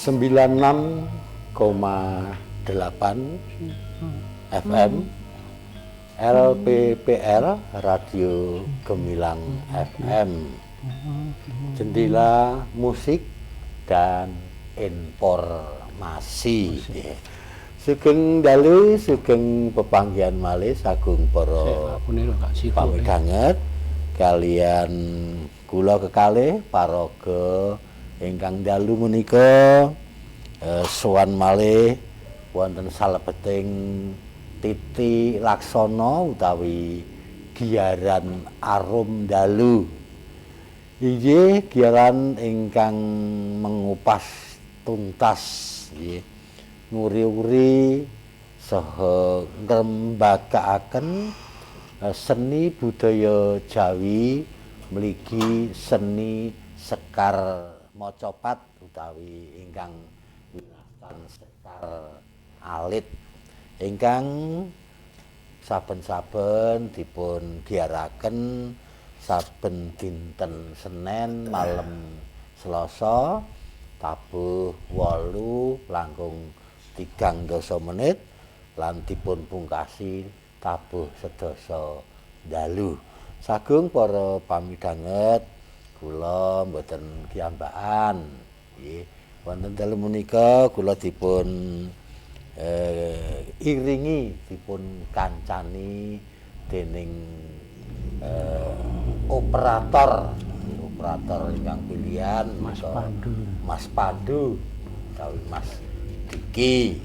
96,8 FM LPPL Radio Gemilang FM, jendela musik dan informasi. Sugeng dalu, sugeng pepanggihan malih sagung para pamidhanget kalian kula kekalih paraga ingkang dalu menika sowan malih wonten salebeting titi laksana utawi giaran arum dalu. Inggih giaran ingkang mengupas tuntas nggih, nguri-uri saha ngrembakakaken seni budaya Jawi mligi seni sekar macapat utawi ingkang winastan sekar alit ingkang saben-saben dipun giaraken saben dinten Senin malam Selasa tabuh 8 langkung 30 menit lan dipun pungkasi tabuh sedasa dalu. Sagung para pamidhanget, kula mboten kiyambakan nggih. Wonten dalu menika kula dipun iringi, dipun kancani dening operator ingkang pilihan Mas Pandu. Mas Pandu utawi Mas Diki.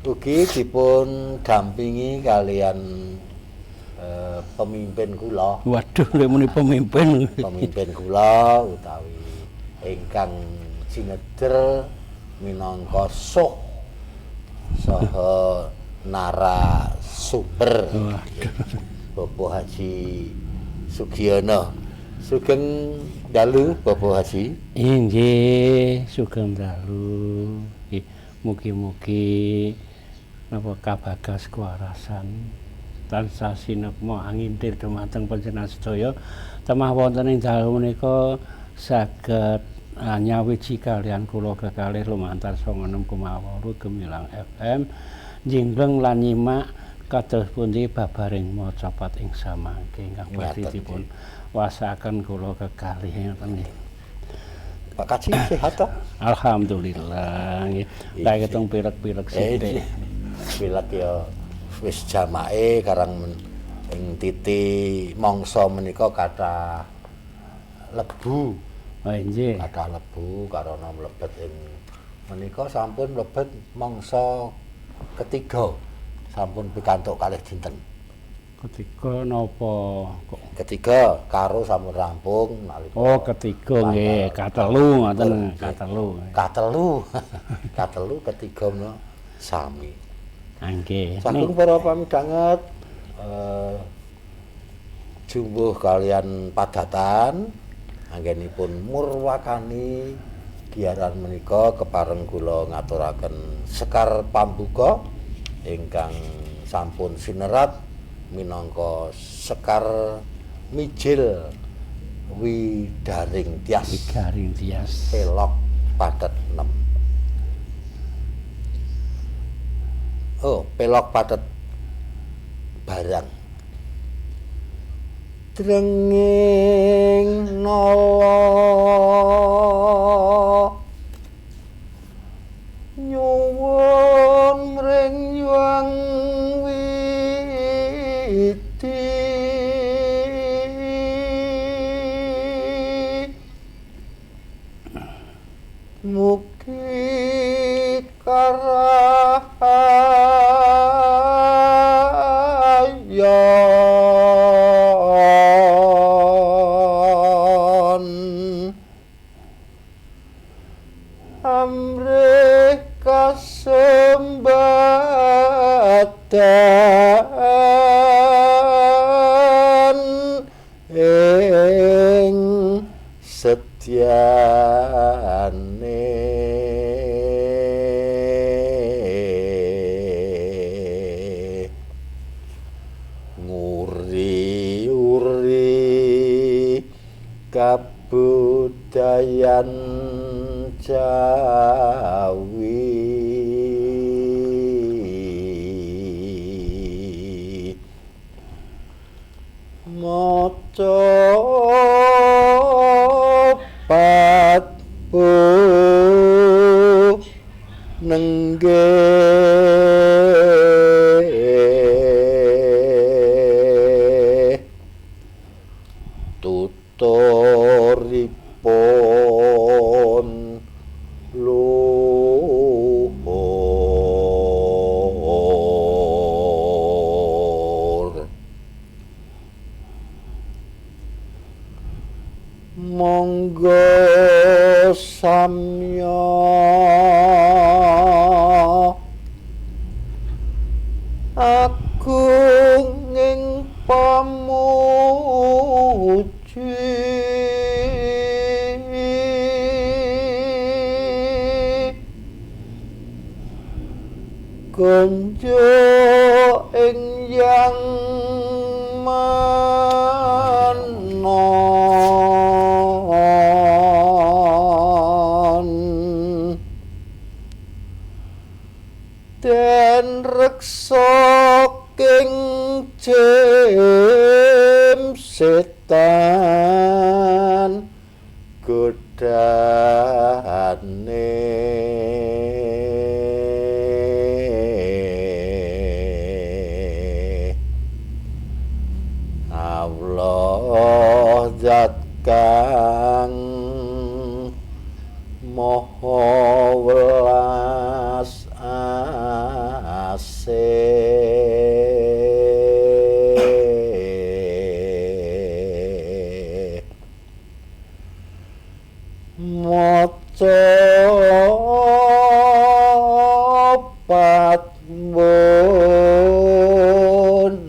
Ugi dipun dampingi kalian pemimpin kula. Waduh, lek muni pemimpin. Pemimpin kula utawi ingkang sinedher minangka suh saha narasumber. Bapak Haji Sugiono. Sugeng dalu Bapak Haji. Inggih, sugeng dalu. Nggih, mugi-mugi napa kabagas kewarasan tansah sinekma angintir dumateng panjenengan sedaya. Temah wonten ing dalu menika saged nyawiji kalian kula kekalih lumantar 96,8 Gemilang FM njingleng lan nyimak kados pundi babaring macapat ing samangke ingkang badhe dipun wasakaken kula kekalih ngoten nggih. Pak Kaji sehat ta? Alhamdulillah nggih. Tak ketung pilek-pilek sithik. Pilek ya wis jamake karang ing titi mangsa menika kathah lebu. Oh nggih. Kathah lebu karana mlebet ing menika sampun mlebet mangsa ketiga. Sampun pikantuk kalih dinten. Ketiga napa kok? Ketiga karo sampun rampung nalika. Oh, ketiga nggih, katelu ngoten, katelu. Katelu. Katelu ketiga menika sami. Nggih. Sagung para pamidhanget jumbuh kalian padatan anggenipun murwakani giaran menika kepareng kula ngaturaken sekar pambuka ingkang sampun sinerat minangka sekar mijil widaring tias. Widaring tias. Pelok patet 6. Oh, pelok patet barang. Drenging nala nyuwun mring Hyang Widi mugi karahayon amrih kasembatan ing setyane nguri-uri kabudayan Jawi. Maca patbu nenggih tuturipun luhur. Monggo samya agung ing pamuji konjo ing yang manon den reksa king jem setan godane. Allah zat kang maha welas asih. Maca patmu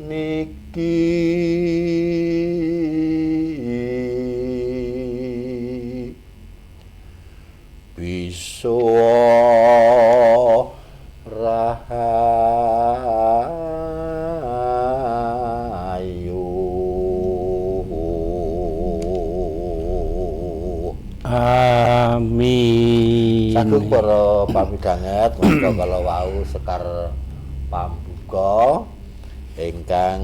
niki bisa rahayu. Amin. Sagung para pamidhanget menika kala wau sekar pambuka ingkang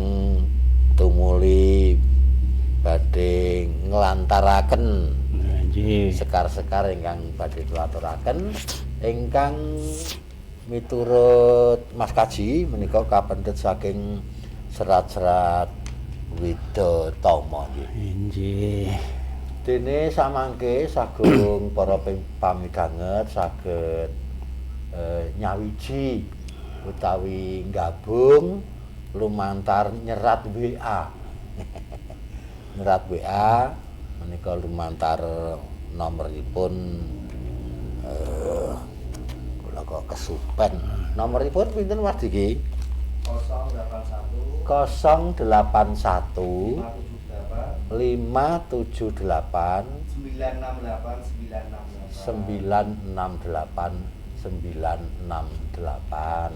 tumuli badhe nglantaraken sekar-sekar ingkang badhe aturaken ingkang miturut Mas Kaji menika kapendhet saking serat-serat Widatama nggih. Inggih. Dene samangke sagung para pamidhanget saged nyawiji utawi gabung lumantar nyerat WA. Nyerat WA menika lumantar nomoripun kula kok kesupen. Nomoripun pinten Mas Diki? 081 081 578 968 968 968.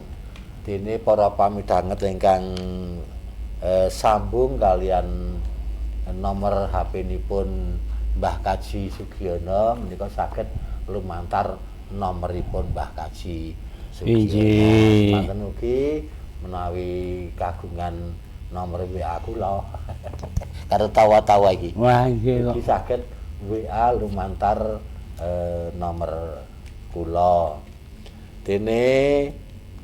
Dene para pamidhanget ingkang sambung kalian nomor HP-nipun Mbah Kaji Sugiono menika saged lumantar nomoripun Mbah Kaji Sugiono. Manten ugi menawi kagungan nomor WA kula. Karo tawa-tawa iki. Wah, nggih kok. Iki saged WA lumantar nomor kula. Dene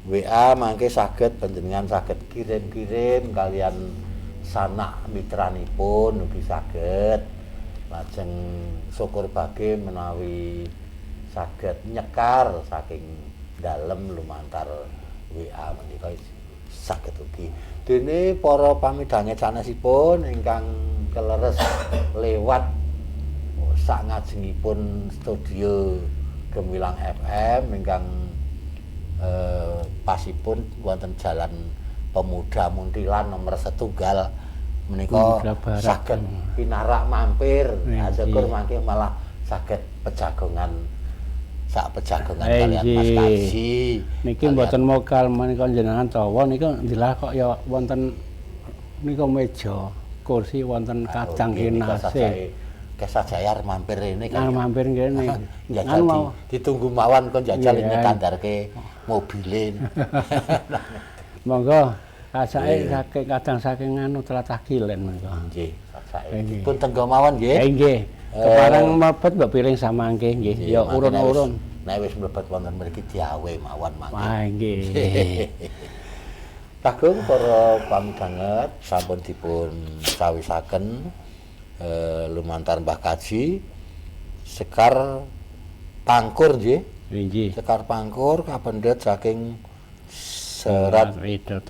WA mangke saged panjenengan saged kirim-kirim kalian sanak mitranipun ugi saged. Lajeng syukur bage menawi saged nyekar saking dalem lumantar WA menika saged ugi. Dene para pamidhanget sanesipun ingkang keleres lewat sak ngajengipun studio Gemilang FM ingkang pasipun wonten Jalan Pemuda Muntilan nomor setunggal menika saged pinarak mampir. Syukur mangke malah saged pejagongan sak pejagongan kalian Mas Kaji. Niki mboten mokal menika jenengan tawa nika ndilah kok ya wonten nika meja, kursi wonten kadang kinasih. Kesajaya mampir rene kan. Mampir ngene. Jajal ditunggu mawon kon jajal nyetandarke mobile. Monggo kasake saking kadang saking anu tlatah kilen monggo. Nggih, sajake dipun tenggo mawon nggih. Nggih. Kepareng mlebet mbok piring samangke nggih. Ya urun-urun. Nek wis mlebet wonten mriki diawe mawon mangke. Wah nggih. Kagum para pamidanget sampun dipun sawisaken lumantar Mbah Kaji Sekar Pangkur nggih. Nggih. Sekar Pangkur kapendhet saking Serat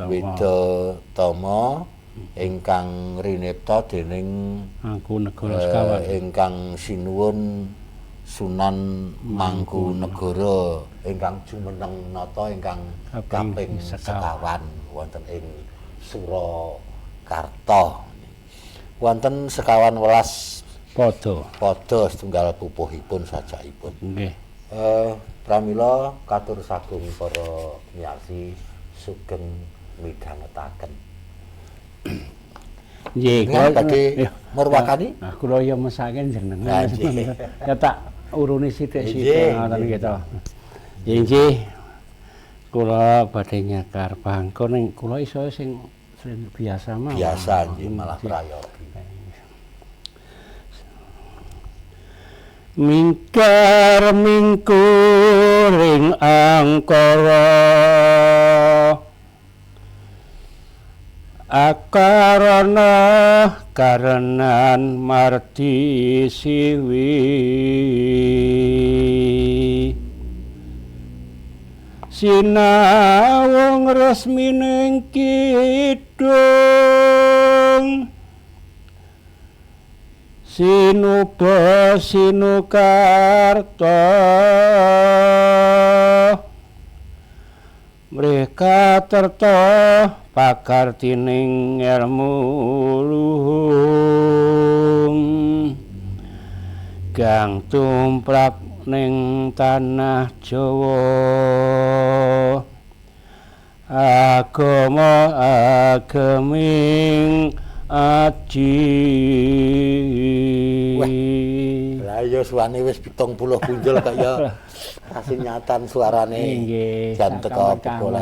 Wedhatama ingkang rinipta dening Mangkunegara sekawan ingkang sinuwun Sunan Mangkunegara ingkang jumeneng nata ingkang kaping sekawan wonten ing Surakarta. Wonten sekawan welas padha padha setunggal pupuhipun sajakipun. Nggih. Pramila katur sagung para miyarsi sugeng midhangetaken. Nggih, kula badhe murwakani. Nah, kula ya mesake jenengan. Ya tak uruni sithik-sithik ngoten nggih to. Nggih. Kula badhe nyekar bangko ning kula iso sing biasa mawon. Biasa nggih malah prayogi. Mingkar mingkuring angkara akarana karenan mardi siwi sinawung resmining kidung sinuba sinukarta mreka terta pakartining elmu luhung gang tumrap ning tanah Jawa agama ageming aji. Lah ya suwane wis 70 punjul kaya kasinyatan suarane. Nggih. Jan teko pukule.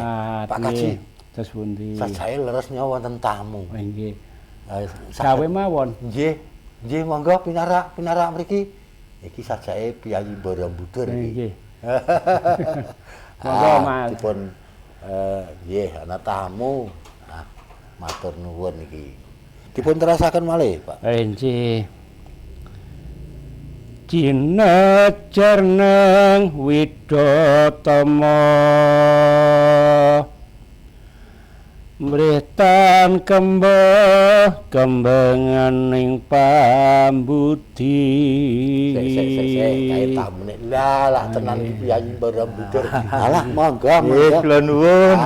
Pak Kaji terus pundi? Sajake leresnya wonten tamu. Nggih. Gawe mawon. Nggih. Nggih monggo pinarak pinarak mriki. Iki sajake piyayi Borobudur iki. Nggih. Monggo Mas. Dipun nggih ana tamu. Nah, matur nuwun iki. Dipun terasaken malih, Pak. Nggih. Jinejer neng Widhatama mritan kembang kembanganing pambudi. Sik sik sik kae tamune. Lah lah tenan iki piyayi Borobudur. Alah monggo monggo. Kula nuwun.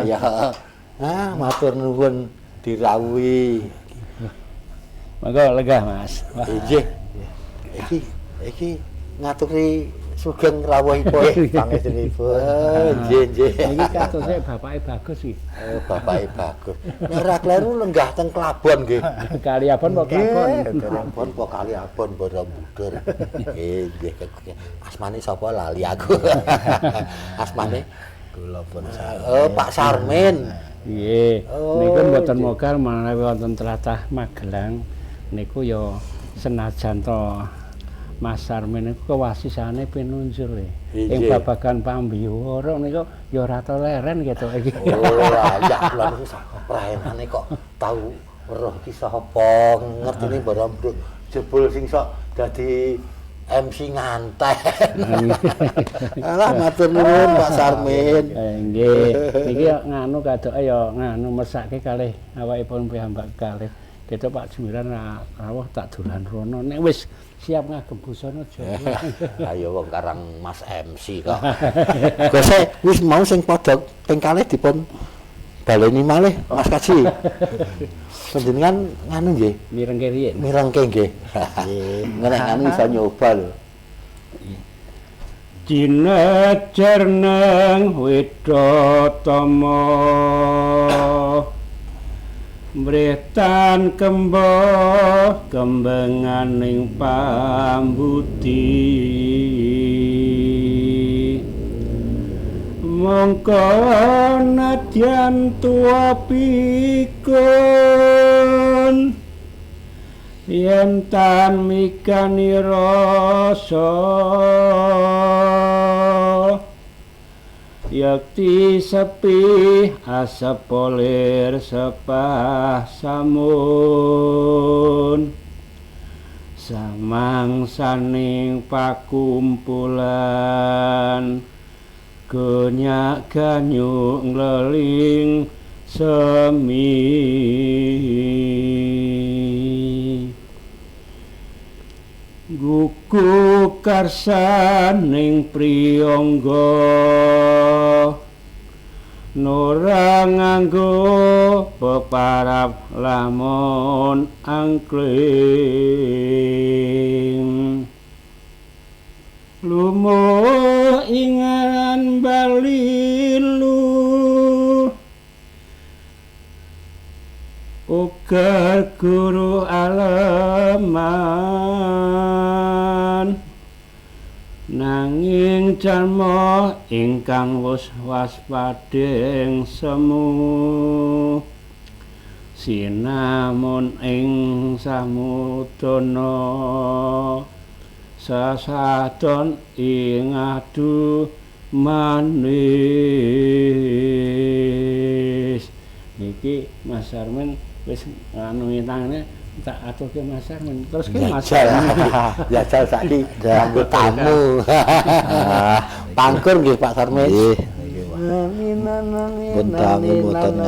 Ya. Ah matur nuwun dirawuhi. Monggo legah Mas. Nggih. Iki iki ngaturi sugeng rawuhipun pangestunipun. Nggih nggih. Iki katose bapake bagus iki. Oh, bapake bagus. Nek ora kleru lenggah teng Klabon nggih. Kali Abon apa Klabon? Klabon apa Kali Abon Borobudur. Nggih nggih. Asmane sapa lali aku. Asmane kula pun. Oh, Pak Sarmin. Nggih. Niku mboten mogal menawi wonten tlatah Magelang niku ya senajan to Mas Sarmin niku kewasisane pinunjul ing babagan pambiwara niku ya ora toleren gitu iki. Oh, ya kula niku praenane kok tau weruh iki sapa ngertine Borobudur jebul sing sok dadi MC nganten. Alah matur nuwun Pak Sarmin. Nggih. Niki nganu kadoke ya nganu mesake kalih awakipun piyambak kalih. Ketok Pak Jumiran rawuh tak dolan rono nek wis siap ngagem busana Jawa. Ayo wong karang Mas MC kok. Gose wis mau sing padha ping kalih dipun baleni malih Mas Kaji. Panjenengan nganu nggih? Mirengke riyin. Mirengke nggih. Nggih. Nek nganu iso nyoba lho. Jinejer neng Widhatama Mretan kembo kembenganing pambudi mongko nadyan tuwa pikun yen tan mikani rasa yakti sepi asepolir sepah samun samangsaning pakumpulan genyak ganyuk ngleling semi gugu karsaning priyangga nora nganggo peparap lamun angkling lumuh ingaran balilu uga guru aleman nanging jalma ingkang wus waspading semu sinamun ing samudana sasadon ing adu manis. Niki Mas Sarmin wis nganu tangane tak aturke Mas Sarmin terus ke Mas Sarmin jajal saiki nganggo tamu. Pangkur nggih Pak Sarmin. Nggih niki Pak. Pun tamu mboten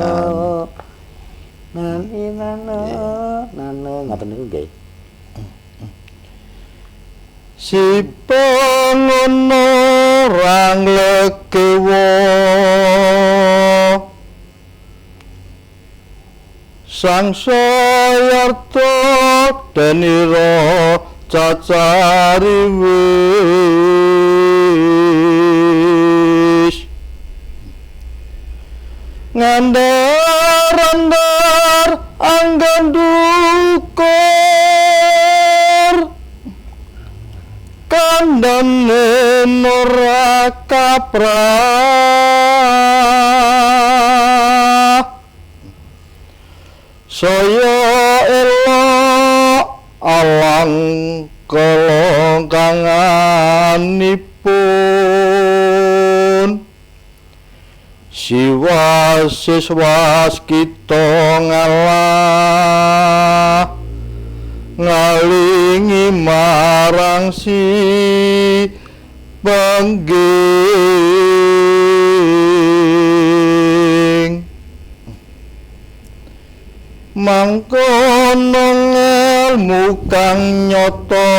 nani nano nano ngoten niku nggih. Si pengono rang lekewa sang sayarta denira cacari wis ngandar-andar anggan dukur kandhane ora kaprah saya elok alang kelongkanganipun siwa siswas kita ngalah ngalingi marang si pengging mangkono ngelmu kang nyata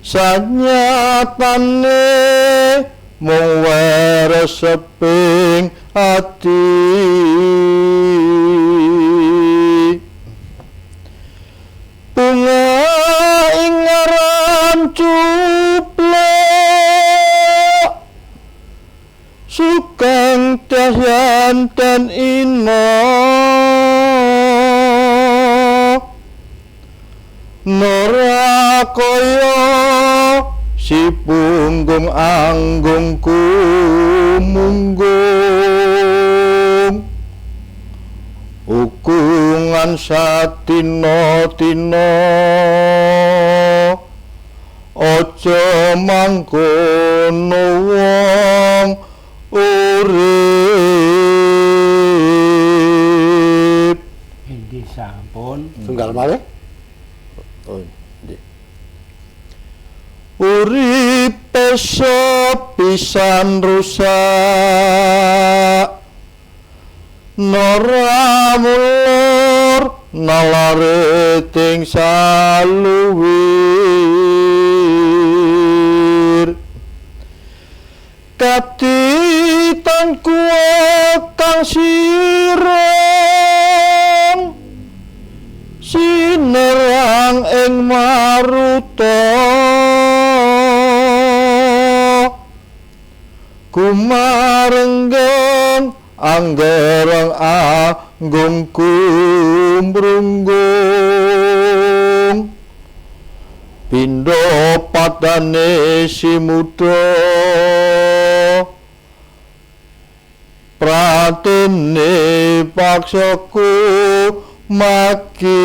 sanyatane mung wereseping ati bunga ing aran cuplok sukeng dahyan dan ina nora kaya si punggung anggung kumunggung ukungan satina-tina aja mangkono wong urip. Inggih sampun tunggal malih. Oh, nggih. Uripe sepisan rusak nora mulur nalare ting saluwir katitan kuwa kang sireng sinerang ing maruta kumarenggeng Anggereng anggung kumrunggung pindha padane si muda pratene paksaku maki.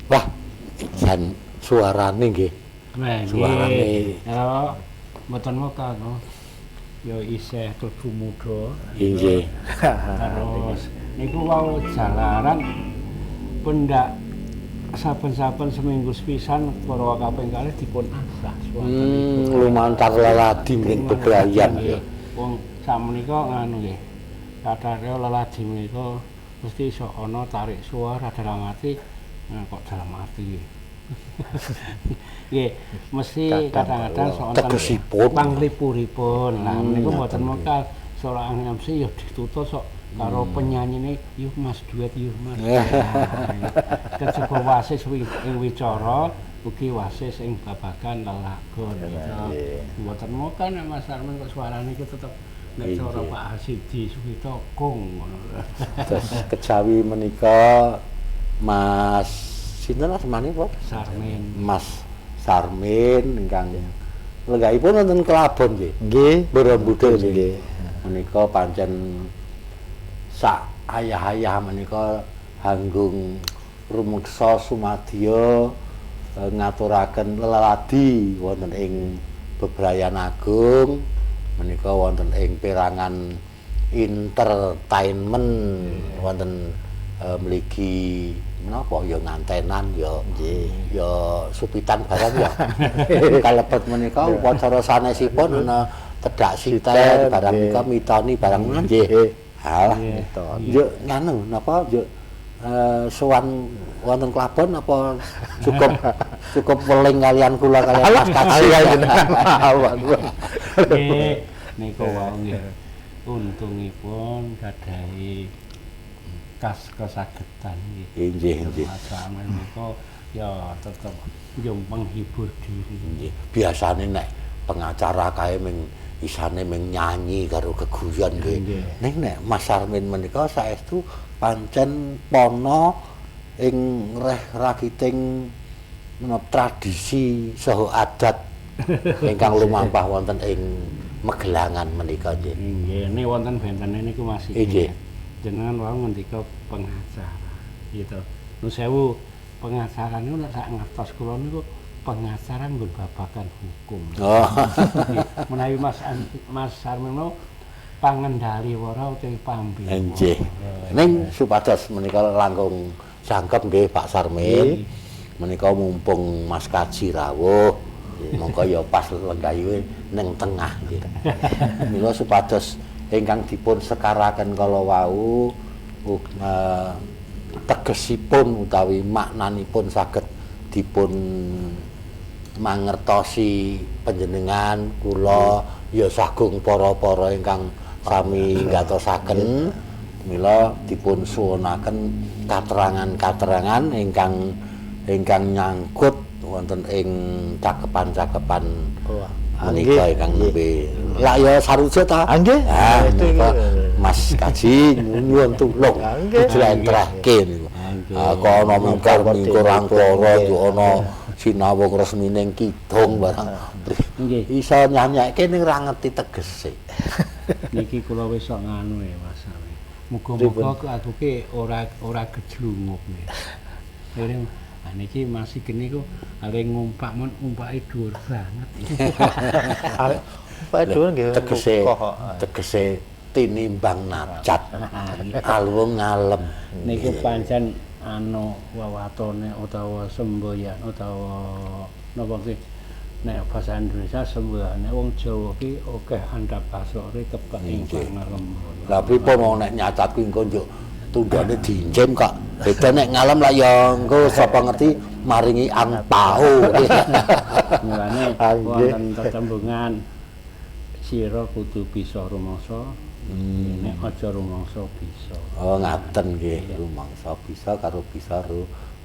Wah, jan suarane nggih. Suarane. Ya, mboten moka no. Ya isih klebu muda. Nggih. Terus niku wau jalaran pendak saben-saben seminggu sepisan para kaping kalih dipun asah suarane. Lumantar leladi mring bebrayan nggih. Wong sakmenika nganu nggih. Kathah leladi menika mesti iso ana tarik suara dalam arti kok dalam arti. Nggih, mesti kadang-kadang sok wonten tegesipun panglipuripun. Lah menika mboten mokal seorang MC ya ditutur sok karo penyanyine yuk Mas duet yuk Mas. Kejaba wasis ing wicara ugi wasis ing babagan lelagon. Mboten mokal nek Mas Armin kok suarane iki tetep nek cara Pak Hasidi Suwito kong ngono. Terus kejawi menika Mas sinten asmane Pak? Sarmin. Mas Sarmin ingkang lenggahipun wonten Kelabon nggih. Nggih, Borobudur nggih. Menika pancen sak ayah-ayah menika hanggung rumeksa sumadya ngaturaken leladi wonten ing Bebrayan Agung menika wonten ing perangan entertainment wonten mligi menapa ya ngantenan ya ya supitan barang ya kalebet menika upacara sanesipun ana tedhak siten barang menika mitoni barang nggih. Alah njuk nganu napa njuk sowan wonten Klabon apa cukup cukup weling kalian kula kalian Mas Kaji jenengan mawon. Nggih niku wau nggih untungipun gadahi kas kesagetan nggih. Nggih nggih. Mas Armin menika ya tetep yo menghibur diri. Nggih. Biasane nek pengacara kae ming isane ming nyanyi karo geguyon nggih. Ning nek Mas Armin menika saestu pancen pono ing reh rakiting menapa tradisi saha adat ingkang lumampah wonten ing Magelangan menika nggih. Nggih, niki wonten bentene niku Mas. Nggih. Jenengan wau ngendika pengacara gitu. Nuwun sewu, pengacara niku nek sak ngertos kula niku pengacara nggon babagan hukum. Oh. Menawi Mas Sarmin mau pangendali wara utawi pambina. Nggih. Ning supados menika langkung jangkep nggih Pak Sarmin. Menika mumpung Mas Kaji rawuh, mongko ya pas lenggahe ning tengah nggih. Mila supados ingkang dipun sekaraken kala wau tegesipun utawi maknanipun saged dipun mangertosi panjenengan kula ya sagung para-para ingkang sami nggatosaken. Mila dipun suwunaken katerangan-katerangan ingkang nyangkut wonten ing cakepan-cakepan menika ingkang nembe. Lah ya saruja ta? Nggih. Mas Kaji nyuwun tulung dijlentrehke niku. Kok ana mingkur-mingkur angkara yo ana sinawung resmining kidung barang. Nggih. Iso nyanyekke ning ra ngerti tegese. Niki kula wis sok nganu ya Mas. Muga-muga aku ki ora gejlungup nggih. Nah niki masih geni kok are ngumpak mon umpake dhuwur banget. Umpake dhuwur nggih. Tegese tinimbang nacat. Alwung ngalem. Niku pancen anu wawatone utawa semboyan utawa napa ki nek basa Indonesia semboyane wong Jawa ki akeh andhap asore kebak ing ngalem. Lah pripun wong nek nyacat kuwi engko njuk tundhone diinjem kok. Beda nek ngalem lah ya engko sapa ngerti maringi angpao. Mulane wonten tetembungan sira kudu bisa rumangsa, nek aja rumangsa bisa. Oh ngaten nggih, rumangsa bisa karo bisa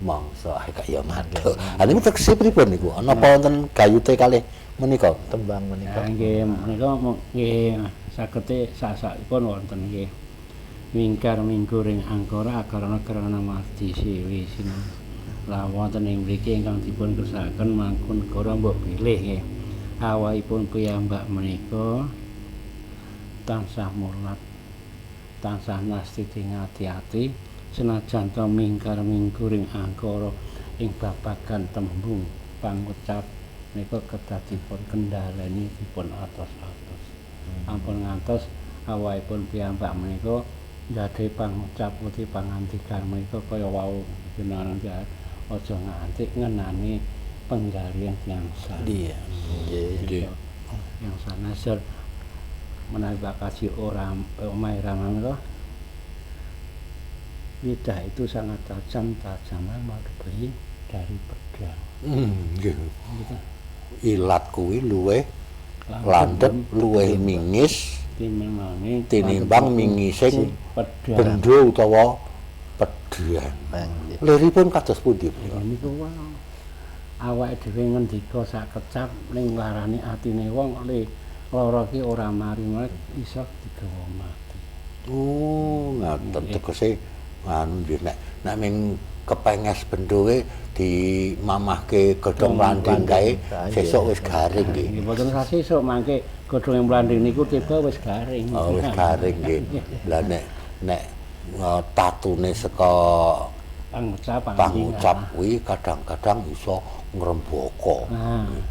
mangsa. Kaya mantuk. Ha niku tegese pripun niku? Ana apa wonten gayute kalih menika tembang menika? Nggih, menika nggih sagete sak-sakipun wonten nggih. Mingkar mingguring angkara akarana karana mardi siwi sinau. Lah wonten ing mriki ingkang dipun kersakaken Mangkunegara mbok bilih nggih. Awakipun piyambak menika tansah mulat, tansah nastiti ngati-ati senajan to mingkar mingguring angkara ing babagan tembung pangucap menika kedah dipun kendhaleni dipun atos-atos. Ampun ngantos awakipun piyambak menika njadhe pangucap utawi pangandikan menika kaya wau jenengan aja nganti ngenani penggalian tiyang sanes. Iya. Nggih. Yang sanes menawi Pak Kaji ora omahe menika lidah itu sangat tajam, tajaman melebihi dari pedang. Nggih. Ilat kuwi luwih landhep, luwih mingis tinimbang mingising bendho utawa pedhang. Liripun kados pundi? Niku wae awake dhewe ngendika sak kecap ning larane atine wong le lara ki ora mari-mari iso digawa mati. Oh, ngaten tegese anu nggih nek nek ming kepenges bendhowe dimamahke godhong mlanding kae sesuk wis garing nggih. Nggih mboten sesuk mangke godhong mlanding niku tiba wis garing. Oh, wis garing nggih. Lah nek nek tatune saka pangucap kuwi kadang-kadang iso ngrembaka.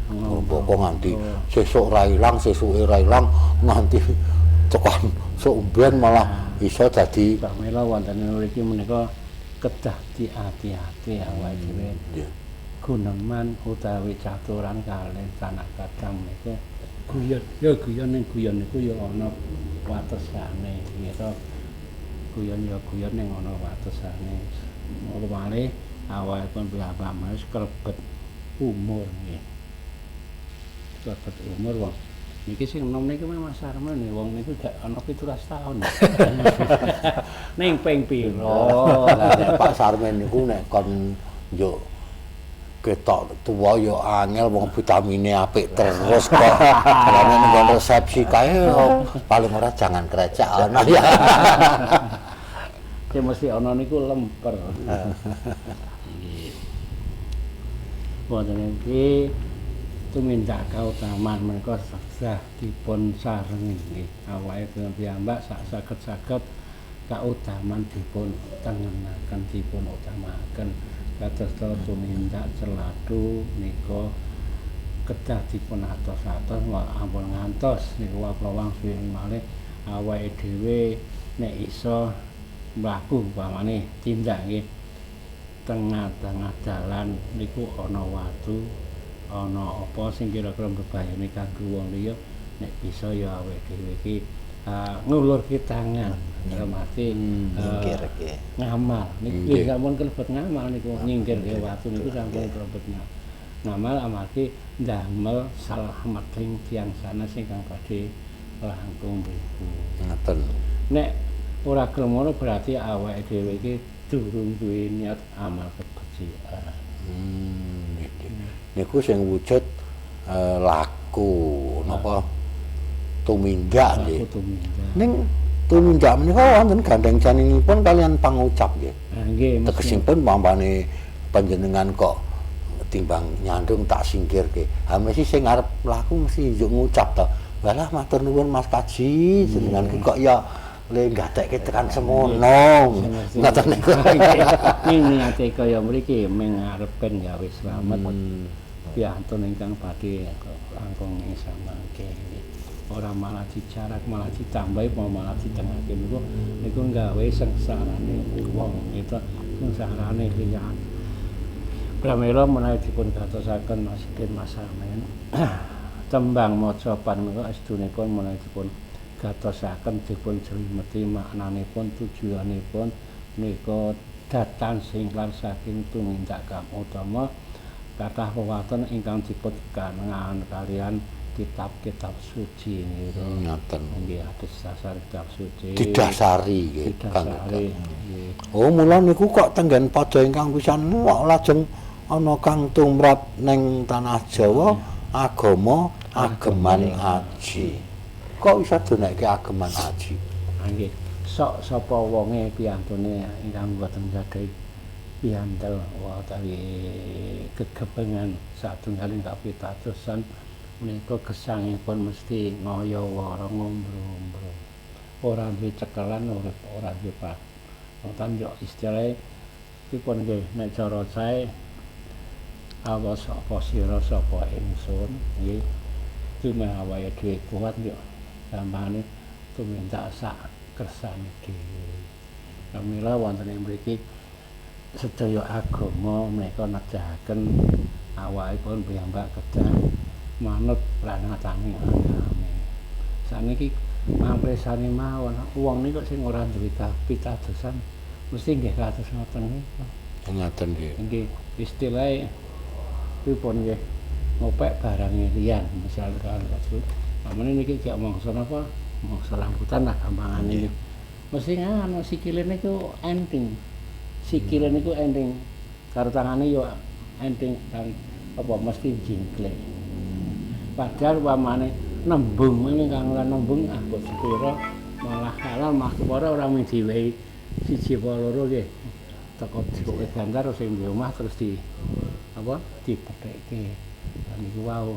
Ngrembaka nganti sesuk ra ilang, sesuke ra ilang nganti tekan sok mben malah iso dadi. Pramila wonten mriki menika kedah diati-ati awake dhewe. Guneman utawi caturan kalih sanak kadang menika guyon ya guyon ning guyon niku ya ana watesane gitu. Guyon ya guyon ning ana watesane. Mulane awakipun piyambak wis kelebet umur nggih. Kelebet umur wong niki sing enom niki Mas Sarmen wong niku gak ana 17 tahun. Ning ping pira? Lah nek Pak Sarmen niku nek kon yo ketok tuwa yo angel wong vitamine apik terus kok. Lah nek nggon resepsi kae paling ora jangan krecek ana ya. Sing mesti ana niku lemper. Nggih. Wonten iki tumindak kautaman menika sesah dipun sarengi nggih. Awake piyambak sak saged-saged kautaman dipun tengenaken, dipun utamaken. Kados tumindak celatu nika kedah dipun atos-atos ampun ngantos niku wau suwi malih awake dhewe nek iso mlaku umpamane tindak nggih tengah-tengah dalan niku ana watu ana apa sing kira-kira mbebayani kanggo wong liya nek bisa ya awake dhewe iki ngulurke tangan dalam arti nyingkirke ngamal niki sampun kelebet ngamal niku nyingkirke watu niku sampun kelebet ngamal amargi ndamel slameting tiyang sanes ingkang badhe langkung mriku. Ngaten. Nek ora gelem ngono berarti awake dhewe iki durung duwe niat amal kebajikan. Niku sing wujud laku napa tumindak nggih. Ning tumindak menika wonten gandeng janinipun kalian pangucap nggih. Nggih. Tegesipun pampane panjenengan kok timbang nyandung tak singkirke. Ha mesti sing arep mlaku mesti njuk ngucap to. Walah matur nuwun Mas Kaji, jenengan ki kok ya le gatekke tekan semono. Ngoten niku. Ning niate kaya mriki ming arepen gawe slamet. Piyantun ingkang badhe langkung ing samangke. Ora malah dicarak, malah ditambahi, malah ditengahke niku niku gawe sengsarane wong itu sengsarane liyan. Pramila menawi dipun gatosaken Mas Mas Sarmen. Tembang maca menika estunipun menawi dipun gatosaken dipun jlimeti maknanipun tujuanipun nika datan singklar saking tumindak utama kathah wewaten ingkang dipun kanengan kalian kitab-kitab suci niku. Ngoten. Nggih, atas dasar kitab suci. Didasari nggih, Kang. Didasari. Nggih. Oh, mula niku kok tenggen pada ingkang pisan kok lajeng ana kang tumrap ning tanah Jawa agama ageman aji. Kok bisa donekke ageman aji? Nggih. Sok sapa wonge piyantune ingkang boten gadhahi piyantel utawi gegebengan satunggaling kapitadosan menika gesangipun mesti ngaya wara ngombro-ombro. Ora duwe cekelan, ora duwe patokan yo istilahe pripun nggih nek cara sae awas sapa sira sapa ingsun nggih tumeh awake dhewe kuat yo gampangane tumindak sak kersane dhewe. Pramila wonten ing mriki sedaya agama menika nedahaken awakipun piyambak kedah manut pranatane agami. Saniki mampresani mawon wong niku sing ora duwe kapitadosan mesti nggih kados ngoten niku. Ngoten nggih. Nggih, istilahe pripun nggih ngopek barange liyan misal kan kados pamane niki gek mangsa napa mangsa rambutan lah gampangane iki. Mesti ngono sikile niku enting. Sikile niku enting karo tangane yo enting kan apa mesti jingklek. Padahal pamane nembung ngene kang ora nembung ah kok sepira malah halal mah kepara ora mung diwehi siji apa loro nggih. Teko dikoke bantar sing di omah terus di apa dipethekke. Lan niku wau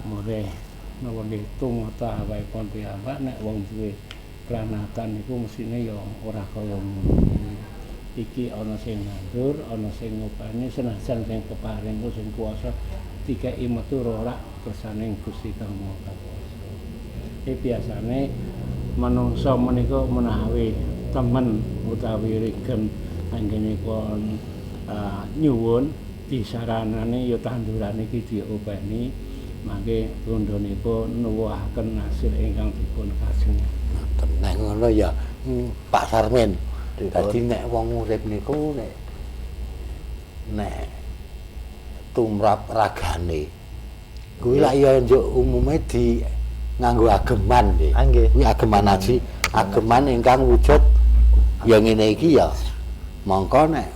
mure napa nggih tumata awakipun piyambak nek wong duwe pranatan niku mesine ya ora kaya ngono. Iki ana sing nandur, ana sing ngopeni, senajan sing peparing ku sing kuwasa dikeki metu ora kersaning Gusti Kang Maha Kuwasa. Iki biasane manungsa menika menawi temen utawi regen anggenipun nyuwun disaranane ya tandurane iki diopeni mangke tundhonipun nuwuhaken hasil ingkang dipun kajengaken. Nek ngono ya Pak Sarmin. Dadi nek wong urip niku nek nek tumrap ragane kuwi lak ya njuk umume di nganggo ageman nggih. Kuwi ageman aji, ageman ingkang wujud ya ngene iki ya. Mongko nek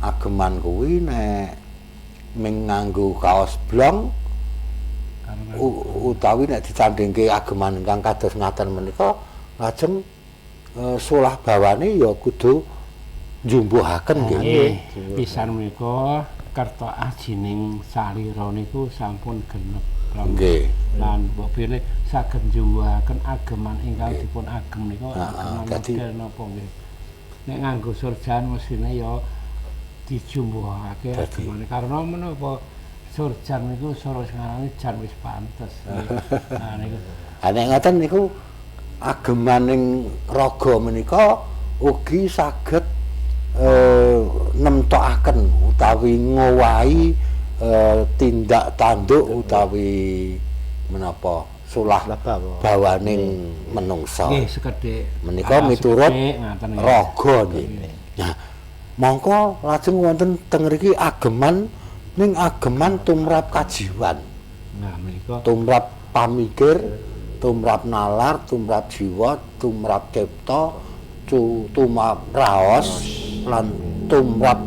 ageman kuwi nek ming nganggo kaos blong utawi nek ditandingke ageman ingkang kados ngaten menika lajeng solah bawane ya kudu njumbuhaken nggih. Pisan menika kerta ajining salira niku sampun genep. Nggih. Lan mbok pilih saged njumbuhaken ageman ingkang dipun agem niku ageman model napa nggih. Nek nganggo surjan mesine ya dijumbuhake agemane karena menapa surjan niku sora sing ngarani jan wis pantes. Nah niku. Ha nek ngoten niku agemaning raga menika ugi saged nemtokaken utawi ngowahi tindak tanduk utawi menapa solah bawaning menungsa. Nggih sekedhik. Menika miturut raga nggih. Nah, mongko lajeng wonten teng mriki ageman ning ageman tumrap kajiwan. Nah menika tumrap pamikir, tumrap nalar, tumrap jiwa, tumrap cipta, tumrap raos, lan tumrap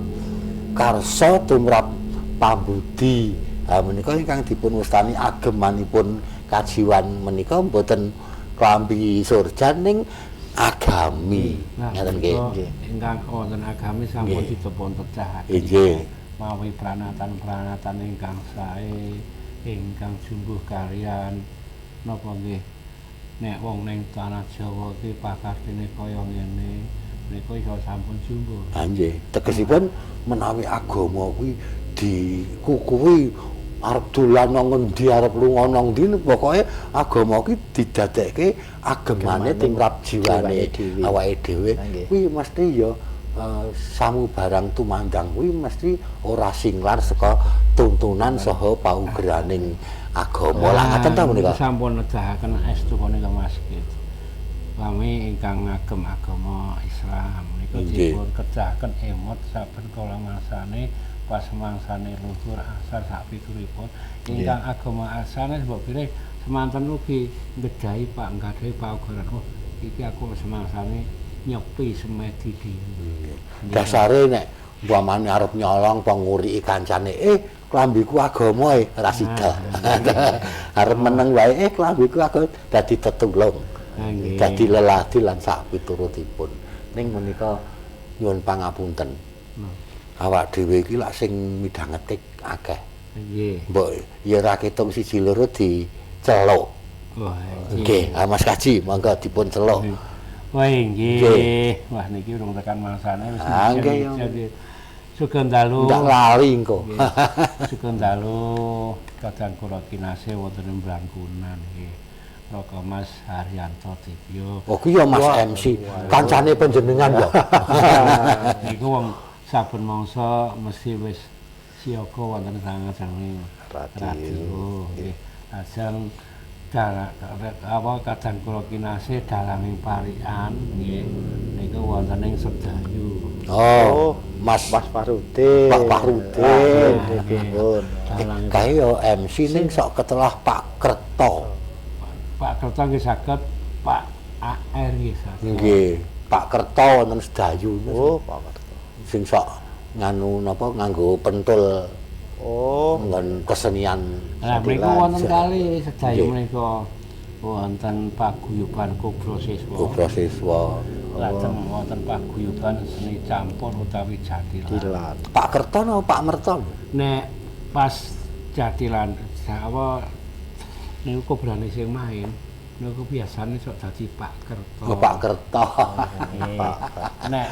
karsa, tumrap pambudi. Ha menika ingkang dipun wastani agemanipun kajiwan menika mboten klambi surjan ning agami. Ngaten nggih. Ingkang wonten agami sampun dipun tecahaken. Nggih. Mawi pranatan-pranatan ingkang sae, ingkang jumbuh kaliyan napa nggih nek wong ning tanah Jawa iki pakartine kaya ngene menika iso sampun jumbuh. Ha nggih, tegesipun menawi agama kuwi dikukuhi arep dolan nang ngendi arep lunga nang ndi pokoke agama kuwi didadekke agemane tumrap jiwane awake dhewe kuwi mesti ya samubarang tumandang kuwi mesti ora singlar saka tuntunan saha paugeraning agama. Lah ngaten ta menika? Sampun nedahaken estu punika Mas gitu. Kami ingkang ngagem agama Islam menika dipun kedahaken emot saben kala masane Pas mangsane luhur asar sak pituripun ingkang agama asane mbok pilih semanten ugi nggedahi Pak nggadhahi paugeran. Oh, iki aku semangsane nyepi semedi dhewe. Dasare nek umpamane arep nyolong apa nguriki kancane, klambiku agama ora sida. Arep meneng wae klambiku agama dadi tetulung. Dadi leladi lan sak piturutipun. Ning menika nyuwun pangapunten. Awak dhewe iki lak sing midhangetik akeh. Nggih. Mbok ya ora ketung siji loro diceluk. Wah, nggih. Mas Kaji monggo dipun celuk. Wah, nggih. Wah, niki urung tekan mangsane wis. Nggih. Sugeng dalu. Ndak lali engko. Sugeng dalu kadang kula kinasih wonten ing Blangkunan nggih. Raka Mas Haryanto Dibyo. Oh, kuwi ya Mas MC. Kancane panjenengan ya. Niku wong saben mangsa mesti wis siaga wonten sangang radio. Nggih. Lajeng apa kadang kula kinasih dalanging parikan nggih niku wonten ing Sedayu. Oh, Mas Mas Fahrudin. Pak Fahrudin. Nggih. Kae yo MC ning sok ketelah Pak Kerto. Pak Kerto nggih saged, Pak AR nggih saged. Nggih, Pak Kerto wonten Sedayu. Oh, Pak Kerto. Sing sok nganu napa nganggo pentul. Oh, nggon kesenian. Lah mriku wonten kali Sedayu menika wonten paguyuban Kobra Siswa. Kobra Siswa. Lajeng wonten paguyuban seni campur utawi jathilan. Pak Kerto napa Pak Merto? Nek pas jathilan apa niku kobrane sing main niku biasane sok dadi Pak Kerto. Oh, Pak Kerto. Nek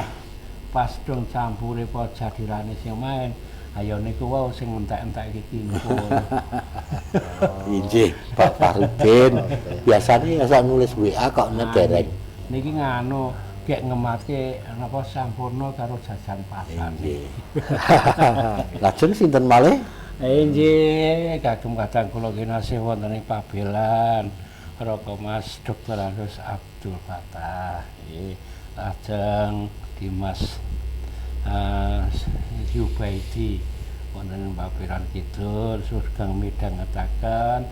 pas dong campure apa jathilane sing main, ayo niku wau sing entek-entek iki kimpul. Inggih, Pak Fahrudin. Biasane ya sak nulis WA kok nederek. Niki nganu gek ngematke napa sampurna karo jajan pasar. Nggih. Lajeng sinten malih? Inggih, kagem kadang kula kinasih wonten ing Pabelan Raka Mas Dr. Agus Abdul Fatah. Nggih. Lajeng Dimas Yubaidi wonten ing Pabelan Kidul sugeng midhangetaken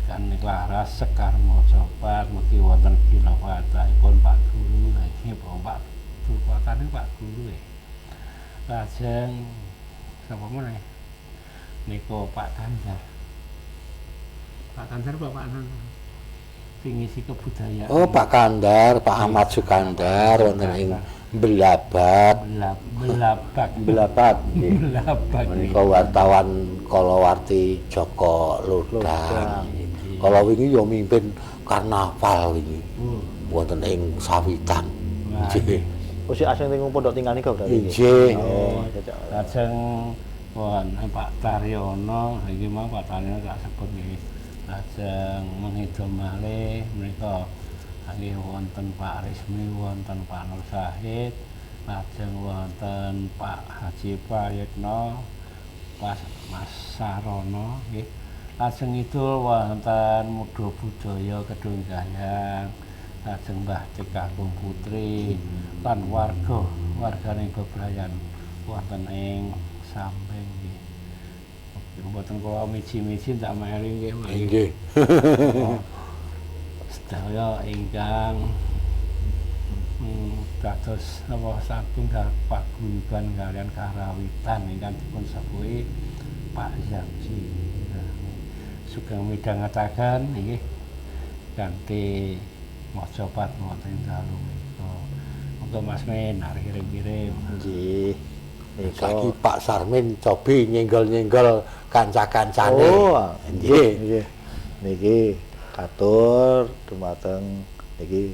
kan laras Sekar Macapat mugi wonten ginawatahipun Pak Guru nggih Pak Tulpatane Pak Guru. Lajeng sapa meneh niku Pak Kandar. Pak Kandar Bapak sing ngisi kebudayaan. Oh, Pak Kandar, Pak Ahmad Sukandar wonten ing Belabat. Belabak. Belabat. Belabak. Menika wartawan kalawarti Joko Lodang. Kala wingi ya mimpin karnaval wingi. Wonten ing Sawitan. Nggih. Oh, si asing ning pondok tinggal niku berarti. Nggih. Oh, lajeng wonten Pak Taryono, iki mau Pak Taryono tak sebut nggih. Lajeng menghitung malih menika nggih wonten Pak Rismi, wonten Pak Nur Sahid, lajeng wonten Pak Haji Prayitno, Pak Mas Sarono nggih. Lajeng itu wonten Muda Budaya Kedung Gayang, lajeng Mbah Tikakung Putri lan warga wargane bebrayan wonten ing Samping nggih. Mboten kula miji-miji ndak meri nggih. Nggih. Sedaya ingkang dados napa satunggal paguyuban kaliyan karawitan ingkang dipun sepuhi Pak Zamji. Sugeng midhangetaken nggih kanthi macapat wonten dalu menika. Monggo Mas Men arep kirim-kirim. Nggih. Saiki Pak Sarmin cobi nyenggol-nyenggol kanca-kancane. Oh, nggih, nggih. Niki katur dumateng niki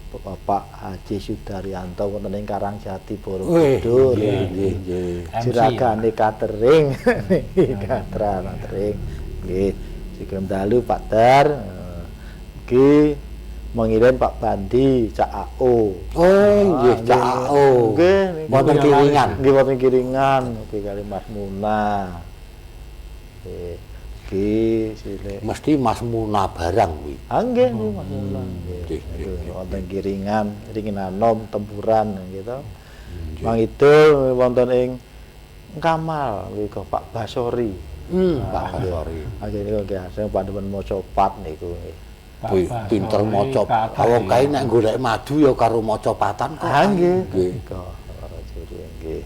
Bapak Haji Sudaryanto wonten ing Karangjati Borobudur. Nggih, nggih. Juragane catering niki catering. Nggih, sugeng dalu Pak Dar. Niki mengirim Pak Bandi Cak AO. Oh, nggih Cak AO. Nggih, wonten Kiringan. Nggih wonten Kiringan, nggih kali Mas Muna. Nggih. Nggih, sile. Mesti Mas Muna barang kuwi. Ah nggih niku Mas Muna. Nggih. Wonten Kiringan, Ringinanom, Tempuran gitu. Mangidul wonten ing Kamal niku Pak Basori. Pak Basori. Nggih niku nggih asring pandemen maca pat niku nggih. Pinter maca. Wong kae nek golek madu ya karo maca patan kok. Ah nggih. Niku nggih.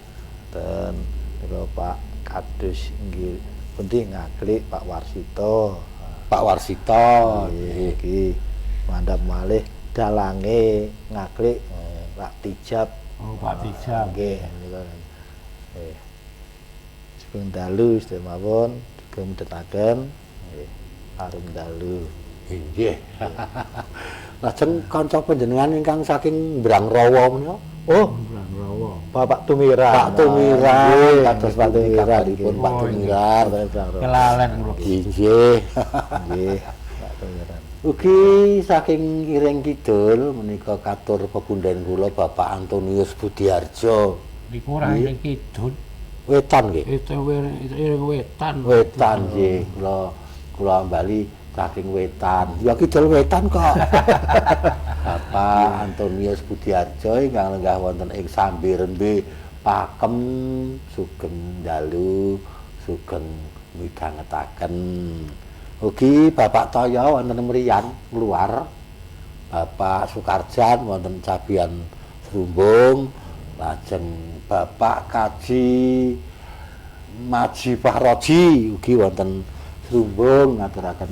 Ten niku Pak Kadus nggih pundi Ngaglik Pak Warsito. Pak Warsito nggih iki mandhap malih dalange Ngaglik Pak Tijab. Oh, Pak Tijab. Nggih niku. Nggih. Sugeng dalu sedaya mawon duga mendhetaken nggih arum dalu. Nggih. Lajeng kanca panjenengan ingkang saking Brangrawa menika? Oh, Brangrawa. Bapak Tumiran. Pak Tumiran, kados Pak Tumiran pun Pak Tumiran. Kelalen kula. Nggih. Nggih, Pak Tumiran. Ugi saking Iring Kidul menika katur pepundhen kula Bapak Antonius Budiarjo. Niku ora Iring Kidul. Wetan nggih. Itu Iring Wetan. Wetan nggih, kula ambali saking wetan. Ya kidul wetan kok. Bapak Antonius Budiarjo ingkang lenggah wonten ing Sambirembe Pakem sugeng dalu sugeng midhangetaken. Ugi Bapak Toyo wonten Mriyan Ngluwar. Bapak Sukarjan wonten Cabian Srumbung. Lajeng Bapak Kaji Maji Fahroji ugi wonten Srumbung ngaturaken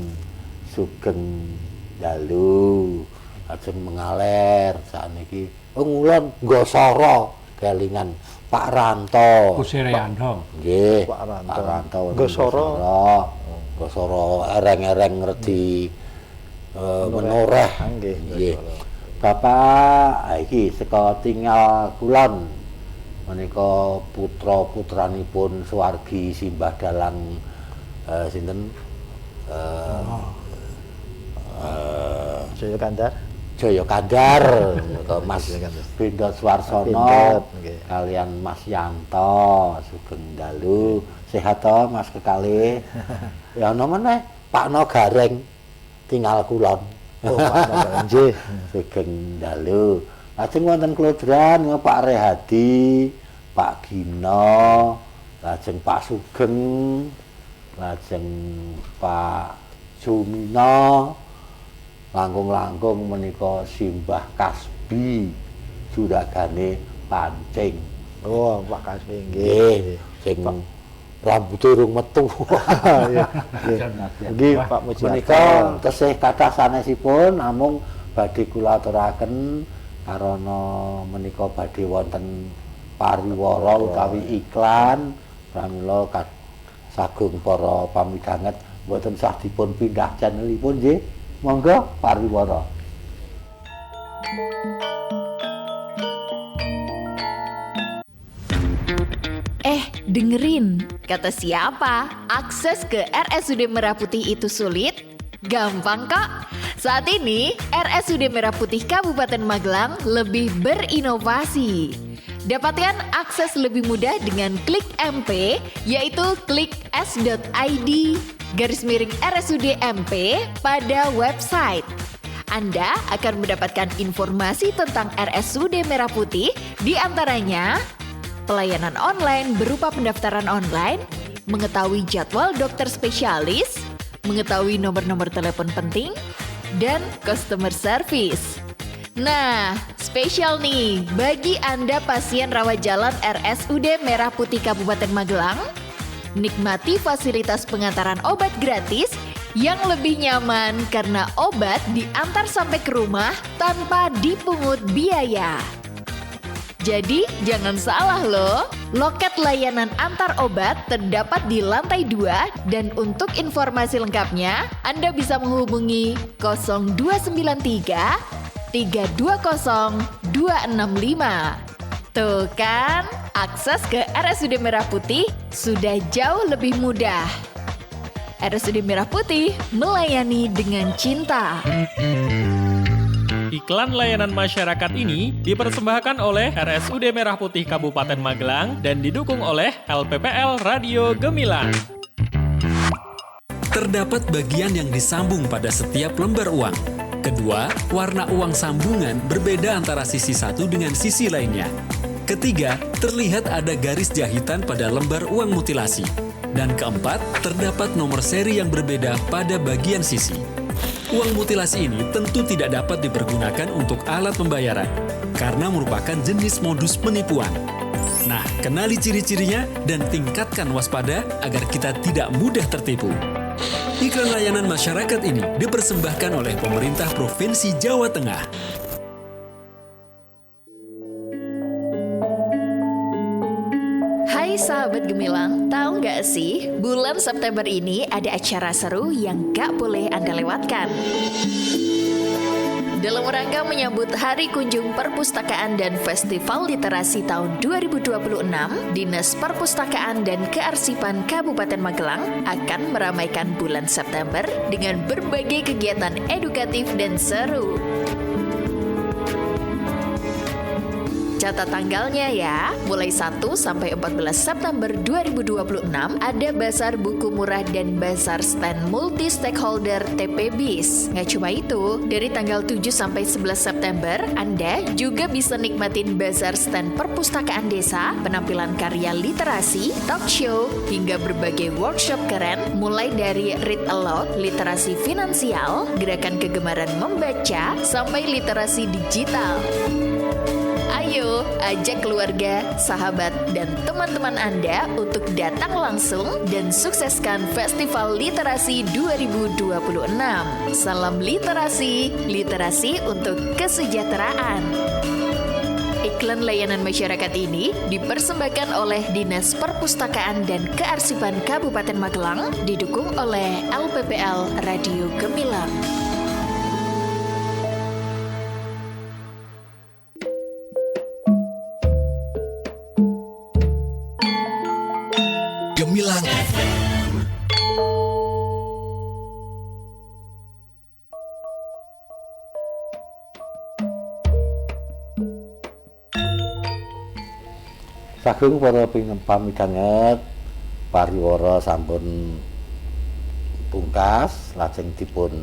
sugeng dalu. Lajeng mengaler sakniki ngulon Nggosara kelingan Pak Ranto. Kusireando. Nggih, Pak Ranto. Pak Ranto Nggosara. Nggosara ereng-ereng ngerti menoreh. Nggih. Nggih. Bapak iki saka Tingal Kulon menika putra-putranipun swargi Simbah Dalang sinten Jaya Kandar. Jaya Kandar Mas Bendot Suwarsono kalian Mas Yanto sugeng dalu sehat to Mas kekalih. Ya ana meneh Pak No Gareng Tingal Kulon. Oh, Pak No Gareng nggih sugeng dalu. Lajeng wonten Klodran Pak Rehadi, Pak Gino, lajeng Pak Sugeng, lajeng Pak Jumino, langkung-langkung menika Simbah Kasbi juragane pancing. Oh, Pak Kasbi nggih. Sing rambute urung metu. Nggih, Pak Mujiarto. Menika tesih kathah sanesipun namung badhe kula aturaken karana menika badhe wonten pariwara utawi iklan pramila sagung para pamidhanget mboten sah dipun pindah channelipun nggih. Monggo pariwara. Dengerin. Kata siapa? Akses ke RSUD Merah Putih itu sulit? Gampang kok. Saat ini RSUD Merah Putih Kabupaten Magelang lebih berinovasi. Dapatkan akses lebih mudah dengan klik MP, yaitu klik s.id/RSUD MP pada website. Anda akan mendapatkan informasi tentang RSUD Merah Putih, di antaranya pelayanan online berupa pendaftaran online, mengetahui jadwal dokter spesialis, mengetahui nomor-nomor telepon penting, dan customer service. Nah, spesial nih bagi Anda pasien rawat jalan RSUD Merah Putih Kabupaten Magelang, nikmati fasilitas pengantaran obat gratis yang lebih nyaman karena obat diantar sampai ke rumah tanpa dipungut biaya. Jadi jangan salah loh, loket layanan antar obat terdapat di lantai 2 dan untuk informasi lengkapnya Anda bisa menghubungi 0293 320 265. Tuh kan, akses ke RSUD Merah Putih sudah jauh lebih mudah. RSUD Merah Putih melayani dengan cinta. Iklan layanan masyarakat ini dipersembahkan oleh RSUD Merah Putih Kabupaten Magelang dan didukung oleh LPPL Radio Gemilang. Terdapat bagian yang disambung pada setiap lembar uang. Kedua, warna uang sambungan berbeda antara sisi satu dengan sisi lainnya. Ketiga, terlihat ada garis jahitan pada lembar uang mutilasi. Dan keempat, terdapat nomor seri yang berbeda pada bagian sisi. Uang mutilasi ini tentu tidak dapat dipergunakan untuk alat pembayaran, karena merupakan jenis modus penipuan. Nah, kenali ciri-cirinya dan tingkatkan waspada agar kita tidak mudah tertipu. Iklan layanan masyarakat ini dipersembahkan oleh pemerintah Provinsi Jawa Tengah. Hai sahabat Gemilang, tahu nggak sih bulan September ini ada acara seru yang gak boleh Anda lewatkan. Dalam rangka menyambut Hari Kunjung Perpustakaan dan Festival Literasi tahun 2026, Dinas Perpustakaan dan Kearsipan Kabupaten Magelang akan meramaikan bulan September dengan berbagai kegiatan edukatif dan seru. Catat tanggalnya ya, mulai 1 sampai 14 September 2026 ada Bazar Buku Murah dan Bazar Stand Multi Stakeholder TPBIS. Nggak cuma itu, dari tanggal 7 sampai 11 September, Anda juga bisa nikmatin Bazar Stand Perpustakaan Desa, penampilan karya literasi, talk show, hingga berbagai workshop keren, mulai dari Read Aloud, literasi finansial, gerakan kegemaran membaca, sampai literasi digital. Ayo, ajak keluarga, sahabat, dan teman-teman Anda untuk datang langsung dan sukseskan Festival Literasi 2026. Salam literasi, literasi untuk kesejahteraan. Iklan layanan masyarakat ini dipersembahkan oleh Dinas Perpustakaan dan Kearsipan Kabupaten Magelang, didukung oleh LPPL Radio Gemilang. Gemilang FM. Sagung para pamidanget pariwara sampun pungkas, lajeng dipun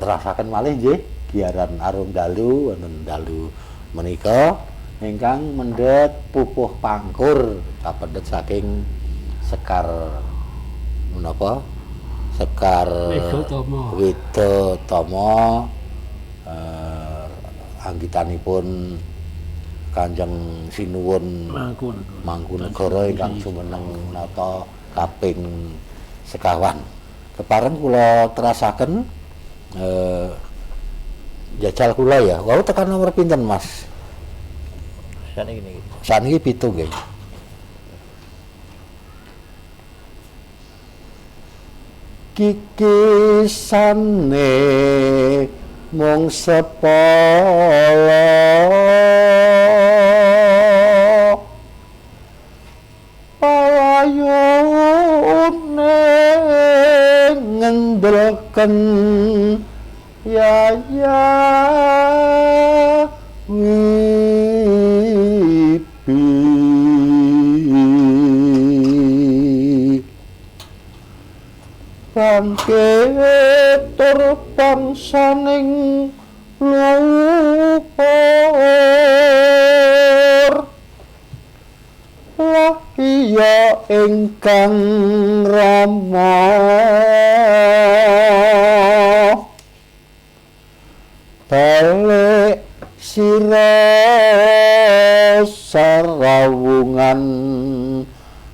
terasaken malih nggih giaran arum dalu wonten dalu menika ingkang mendhet pupuh pangkur kapendhet saking Sekar menapa? Sekar Wedhatama anggitanipun Kanjeng Sinuwun Mangkunegara ingkang jumeneng nata kaping sekawan. Kepareng kula terasaken jajal kula ya. Wau tekan nomor pinten, Mas? Saniki niki. Saniki 7 nggih. Kikisane mung sepala palayune ngendelken ya ya wibi bangkit tur bangsaning luhur lah iya ingkang rama balik sira sarawungan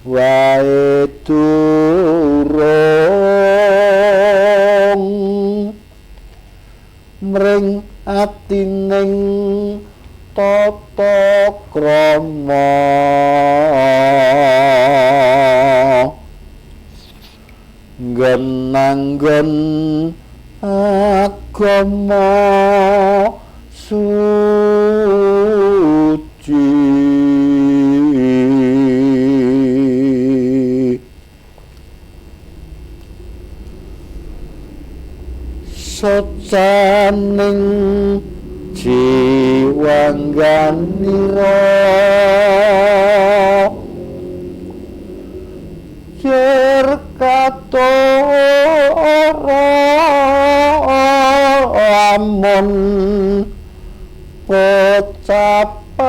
wae durung mring atining tata krama nggon-nggon agama suci. Socaning jiwangganira cer katora amun Pocapan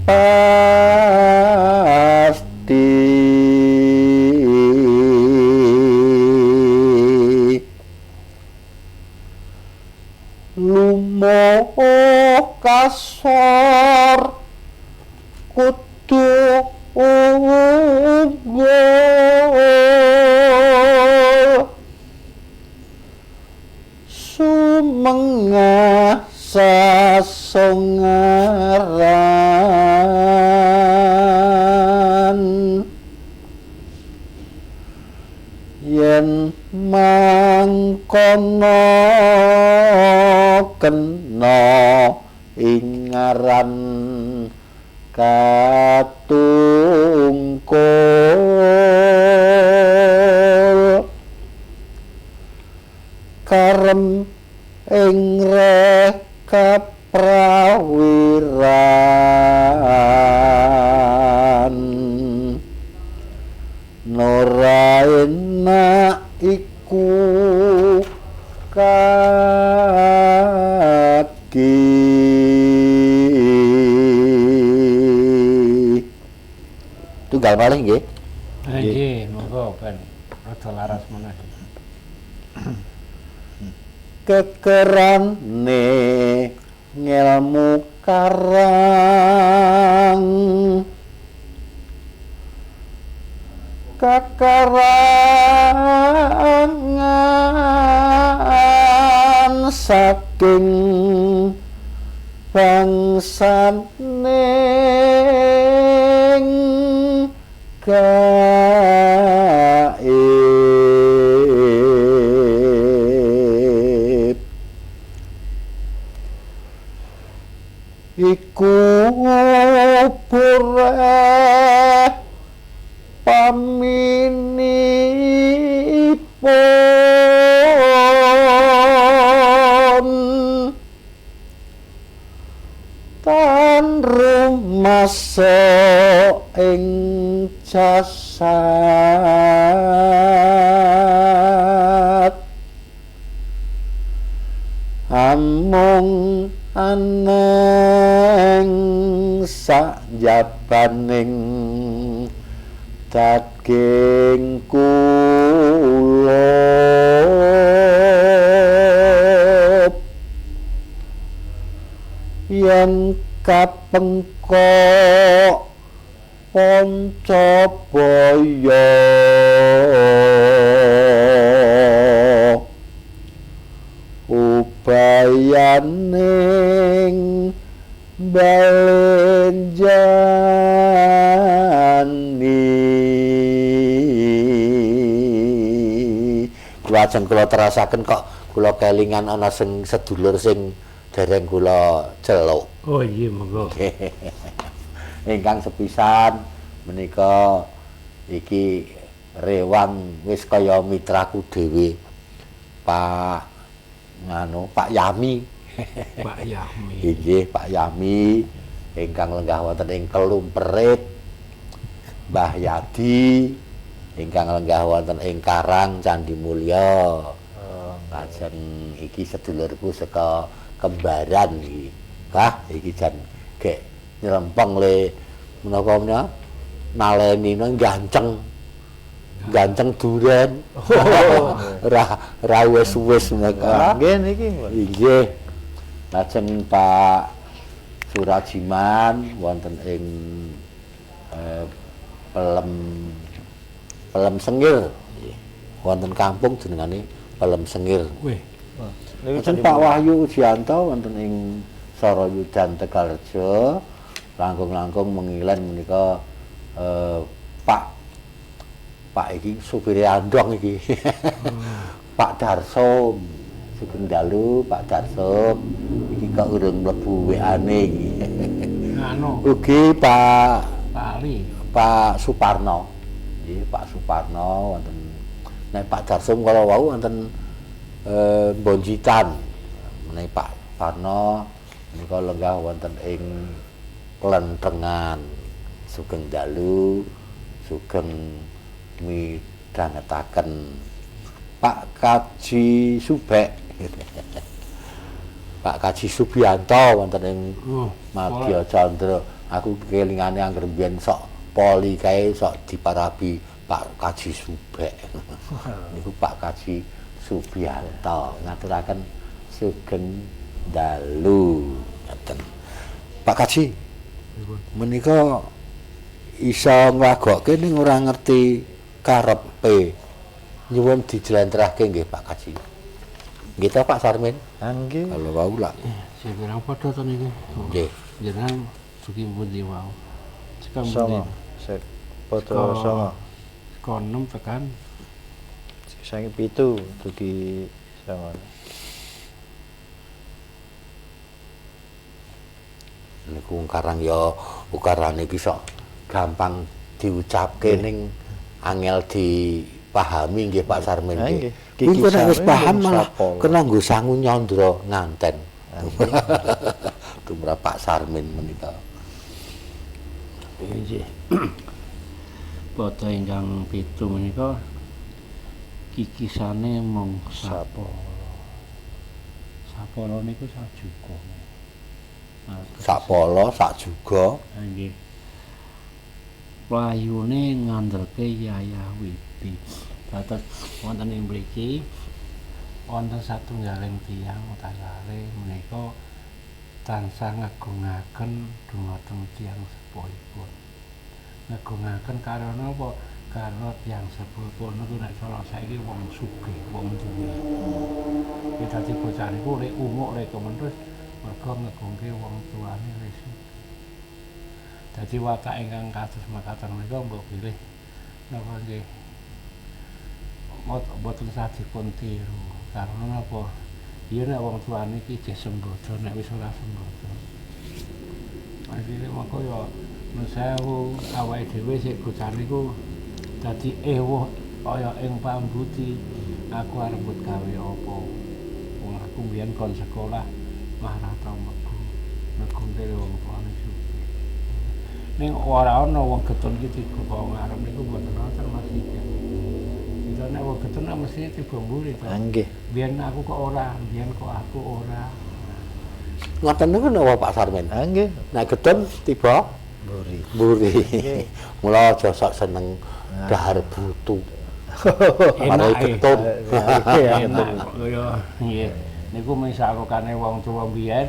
pasti lumuh kasor kudu unggul sumengah sasongaran yen mangkono kena ing ngaran katungkul karem ing reh kaprawiran nora enak iku kaki. Tunggal malih nggih. Nggih, monggo ben rada laras meneh. Kekerane ngelmu karang kakarangan saking bangsaning gaib iku pureh paminipun tan rumasa ing jasad amung aneng sajabaning daging kulup yen kapengkok pancabaya ubayaning balenjani. Kula ajeng kula terasaken kok kula kelingan ana sing sedulur sing dereng kula celuk. Oh iya monggo. Ingkang sepisan menika iki rewang wis kaya mitraku dhewe Pak nganu Pak Yami. Pak Yami. Inggih Pak Yami ingkang lenggah wonten ing Kelumperit. Mbah Yadi ingkang lenggah wonten ing Karang Candi Mulya. Lajeng iki sedulurku saka Kembaran iki. Wah, iki jan gek nyerempeng le menapa menika naleni ganceng. Ganceng duren. Ora wis-wis menika. Nggih niki. Nggih. Lajeng Pak Surajiman wonten ing Pelem Sengir. Wonten kampung jenengane Pelem Sengir. Wih. Lajeng Pak Wahyu Ujianto wonten ing Soroyudan Tegalrejo, langkung-langkung mengilen menika Pak iki supire andong iki. Pak Darsom, sugeng dalu Pak Darsom, iki kok urung mlebu WA-ne iki. Anu. Ugi Pak Ali, Pak Suparno. Nggih, Pak Suparno wonten nek Pak Darsom kala wau wonten Bonjitan. Menawi Pak Parno menika lenggah wonten ing Klentengan. Sugeng dalu, sugeng midhangetaken Pak Kaji Subek. Pak Kaji Subianto wonten ing Madya Candra. Aku kelingane angger mbiyen sok poli kae sok diparabi Pak Kaji Subek. Niku Pak Kaji Subianto ngaturaken sugeng dalu ngaten. Pak Kaji menika iso nglagokke ning ora ngerti karepe. Nyuwun dijlentrehke nggih Pak Kaji. Nggih ta Pak Sarmin? Nggih. Kalau wau lak. Sing pirang padha to niki. Nggih. Jenengan dugi pundi wau? Seka pundi? Sek padha songo. Seka 6 tekan saking 7 dugi 9. Niku karang ya ukarane iki sok gampang diucapke ning angel dipahami nggih Pak Sarmin nggih. Kuwi nek wis paham malah kena nggo sangu nyandra nganten. Tumrap Pak Sarmin menika. Nggih. Padha ingkang 7 menika kikisane mung sapala. Sapala niku sajuga. Sapala sak juga. Nggih. Playune ngandelke Yayah Wibi. Dados wonten ing mriki wonten satunggaling tiyang utawi menika tansah ngegungaken dumateng tiyang sepuhipun. Ngegungaken karena apa? Karena tiyang sepuhipun niku nek cara saiki wong sugih, wong duwe. Iki dadi bocah niku rek umuk rek kementhus mergo ngegungke wong tuane wis. Dadi watak ingkang kados makaten menika mbok pilih napa nggih mboten sah dipun tiru. Karena napa? Iya nek wong tuane iki isih sembodo, nek wis ora sembodo. Akhire moko ya nuwun sewu awake dhewe sik bocah niku dadi ewuh kaya ing pambuti. Aku arep gawe apa? Wong aku mbiyen kon sekolah mah ra tau mlebu. Ngegungke wong tuane sugih. Ning ora ana wong getun iki tiba ngarep niku mboten wonten Mas iki. Kita nek wong getun mesti tiba mburi to. Nggih. Biyen aku kok ora, biyen kok aku ora. Ngoten niku napa Pak Sarmin? Nggih. Nek getun tiba mburi. Mburi. Mula aja sok seneng dahar butu. Enak getun. Enak kaya nggih. Niku misakokane wong tuwa biyen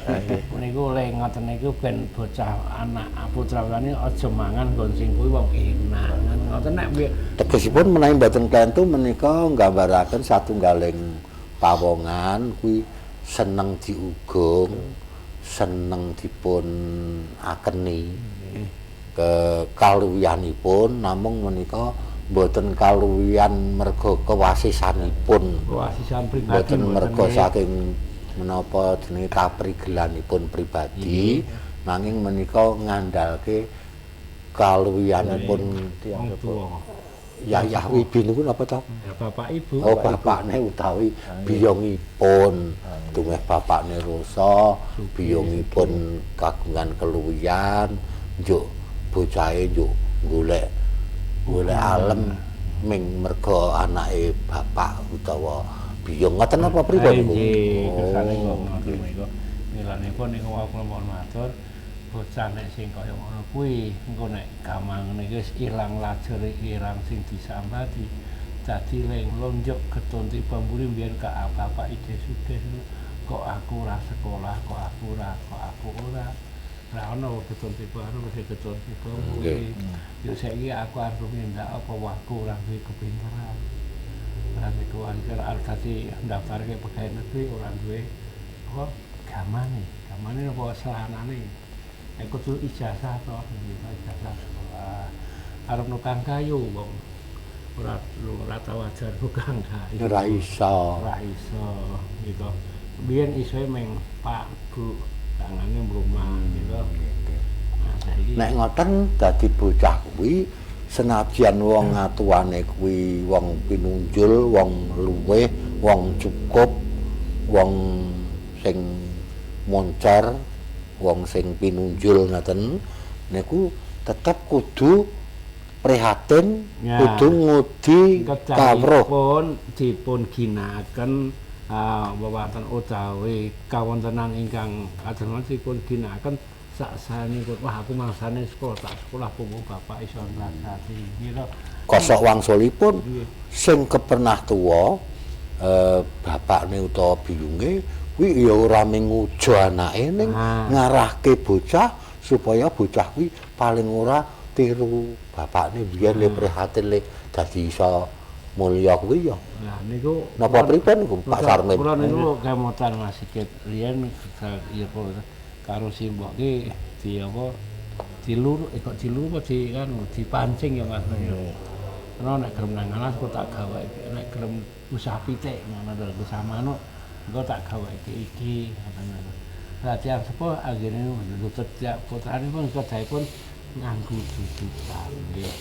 niku le ngoten niku ben bocah anak putra putrane aja mangan nggon sing kuwi wong enak. Ngoten nek tegesipun menawi mboten klentu menika nggambaraken satunggaling pawongan kuwi seneng diugung, seneng dipun akeni kekaluwihanipun, namung menika mboten kaluwihan merga kewasisanipun, kewasisan pribadi, mboten merga saking menapa jenenge kaprigelanipun pribadi, nanging menika ngandalke kaluwihanipun wong tuwa. Yayah Wibi niku napa to? Ya bapak ibu. Oh, bapakne utawi biyongipun. Dumeh bapakne rusa, biyongipun kagungan keluwihan, njuk bocahe njuk golek golek alem ming merga anake bapak utawa biyong. Ngoten apa pripun niku? Nggih, kersane kok ngoten niku. Milanipun niku wau kula mohon matur, bocah nek sing kaya ngono kuwi engko nek gamang niki wis ilang lajere, ilang sing disambati. Dadi leng lonjok getun tiba mburi mbiyen ka bapak ide sugih kok aku ora sekolah, kok aku ora, kok aku ora. Ora ono getun tiba anu mesti getun tiba mburi. Yo saiki aku arep minta apa aku ora duwe kepinteran. Ora duwe kuwancer arep dadi ndaftarke pegawai negeri ora duwe apa gamane. Gamane apa selanane. Nek kudu ijazah to, ijazah sekolah. Arep nukang kayu wong ora tau ajar tukang kayu. Ora iso. Ora iso gitu. Biyen isoe meng Pak Bu tangane mrumah gitu. Nah, saiki nek ngoten dadi bocah kuwi senajan wong atuane kuwi wong pinunjul, wong luwih, wong cukup, wong sing moncer, wong sing pinunjul ngoten niku tetep kudu prihatin, ya, kudu ngudi kawruh. Dipun ginakaken Wewatan utawi kawontenan ingkang kados dipun ginakaken sak-sanipun. Wah, aku mangsane sekolah tak sekolah pupu bapak iso ngrasati ngira. Kosok wangsulipun sing kepernah tuwa bapakne utawa biyunge kuwi ya ora mung ngujo anake ning ngarahke bocah supaya bocah kuwi paling ora tiru bapakne biyen le prihatin le dadi iso mulya kuwi ya. Lah niku napa pripun niku Pak Sarmin? Kula niku kemotan Mas Sigit riyen ya karo simbok ki di apa diluru kok diluru apa di anu dipancing ya Mas. Karena nek gelem nang alas kok tak gawe nek gelem usaha pitik ngono lho usaha manuk engko tak gawe iki ngoten. Lah tiyang sepuh anggene nutut tiap putrane pun kedahipun nganggo dudukan nggih.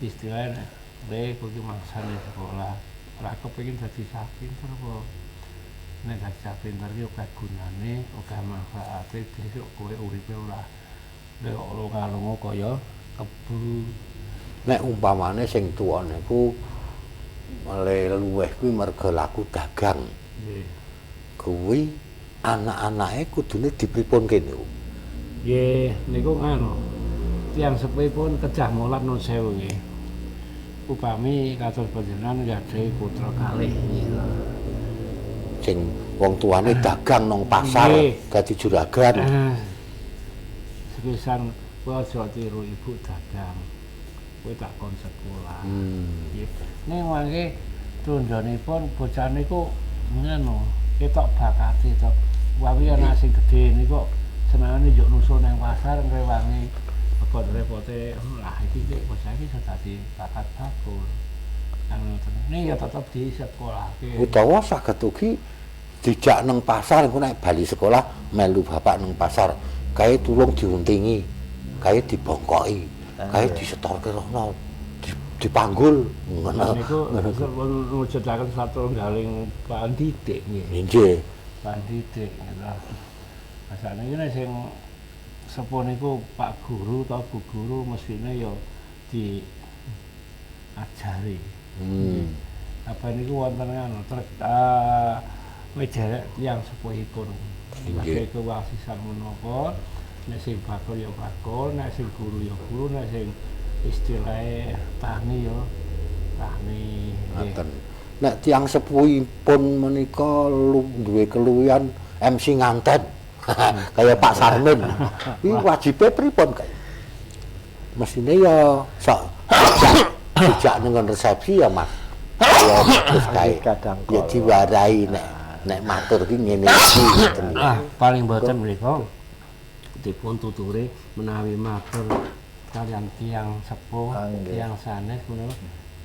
Istilahnya le kuwi mangsane sekolah ora kepengin dadi cah pinter apa nek dadi cah pinter ki akeh gunane akeh manfaate besok kowe uripe ora lunga-lunga kaya kebu. Nek umpamane sing tuwa niku le luweh kuwi merga laku dagang. Nggih. Kuwi anak-anake kudune dipripunke niku? Nggih, niku ngono. Tiyang sepuhipun kedah mulat nun sewu nggih. Upami kados panjenengan gadhahi putra kalih nggih. Sing wong tuane dagang nang pasar dadi juragan. Sepisan kowe aja tiru ibu dagang. Kowe tak kon sekolah. Nggih. Ning mangke tundhonipun bocah niku ngono, ketok bakate to. Wawi ana sing gedhe niku senengane njuk nusul nang pasar ngrewangi repot-repote lah iki bocah iki iso dadi bakat bakul. Kan ngoten. Ning ya tetep di sekolahke. Utawa saged ugi dijak nang pasar engko nek bali sekolah melu bapak nang pasar, kae tulung diuntingi, kae dibongkoki, kae disetorke rono, dipanggul ngono. Niku mujudaken satunggaling pandidik nggih. Nggih. Pandidik ngono. Masane iki nek sing sepuh niku Pak Guru atau Bu Guru mestine ya diajari. Apa niku wonten anu wederek tiyang sepuhipun. Nggih. Kewasisan menapa nek sing bakul ya bakul, nek sing guru ya guru, nek sing istilahe tani ya tani. Ngoten. Nek tiyang sepuhipun menika duwe keluwihan MC nganten. Kaya Pak Sarmin. Iki wajibe pripun kae? Mesine ya sok dijak nang resepsi ya Mas. Ya terus kae ya diwarahi nek matur ki ngene iki ngoten. Ah, paling boten mriku dipun tuture menawi matur kalian tiyang sepuh, tiyang sanes menawa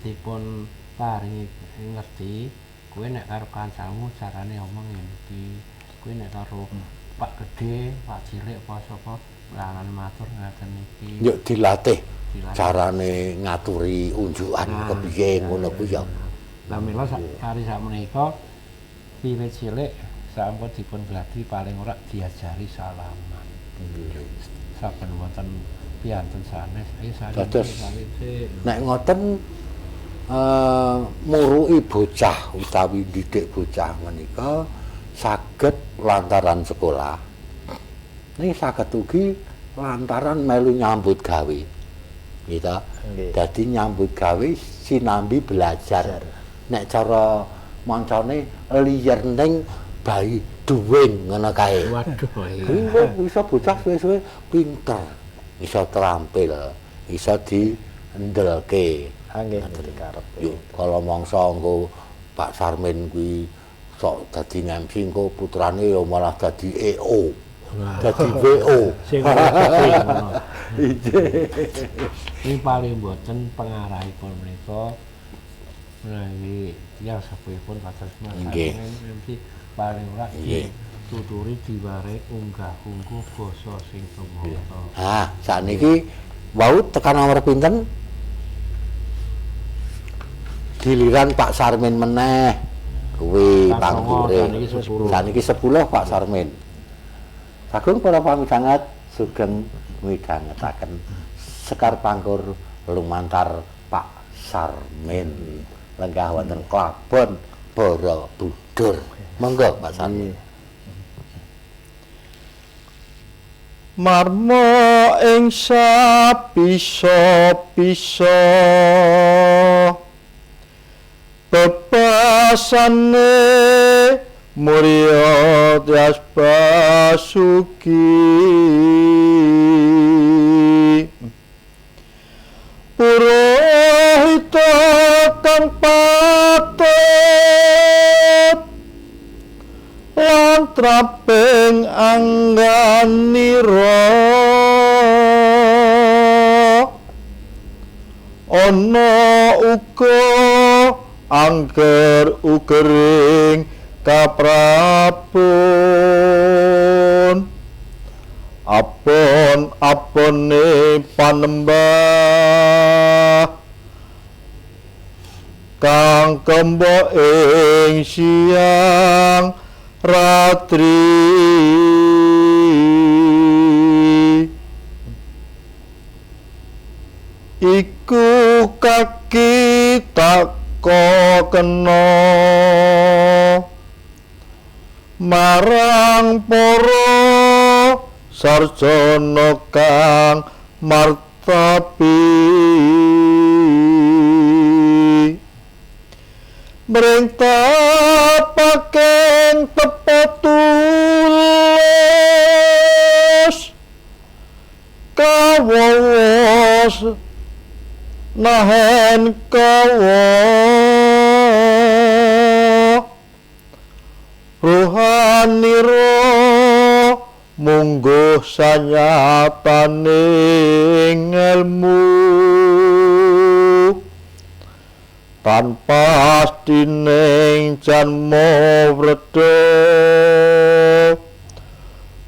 dipun paringi ngerti kowe nek karo kancamu carane omong ngene iki. Kowe nek karo Pak Gede, Pak Cilik, apa sapa langan matur ngaten iki. Yuk dilatih carane ngaturi unjukan kepiye ngono kuwi ya. Lah mila kari sakmenika wiwit cilik sampun dipun gladi paling ora diajari salaman. Saben wonten piantun sanes ayo salim. Nek ngoten muruki bocah utawi didik bocah menika saged lantaran sekolah. Ning saged ugi lantaran melu nyambut gawe. Gitu. Dadi nyambut gawe sinambi belajar. Nek cara mancane learning by doing ngono kae. Waduh. Kuwi iso bocah suwe-suwe pinter, iso terampil, iso diendelke. Nggih, karepe. Yo kala mangsa engko Pak Sarmin kuwi sok dadi MC engko putrane ya malah dadi EO. Dadi WO. Sing ini paling boten pengarahipun menika menawi tiyang sepuhipun kados Mas MC paling ora dituturi diware unggah-ungguh basa sing tumata. Ah, sakniki wau tekan nomor pinten? Giliran Pak Sarmin meneh. Kuwi pangkure. Saniki 10 Pak Sarmin. Sagung para pamidanget sugeng midhangetaken Sekar Pangkur lumantar Pak Sarmin. Lenggah wonten Klabon Borobudur. Dur. Monggo Pak Sarwo. Marma ing sapisa-pisa bebasane murya tyas basuki purohita kang patut lan traping angganira ana uga angger ugering kaprabon apon-apone panembah kang kembo ing siang ratri iku kaki tako kena marang para sarjana kang martapi mrentapaken tepa tulus kawos nahen kawa rohanira mungguh sanyatane ngelmu tanpa dining janma wreda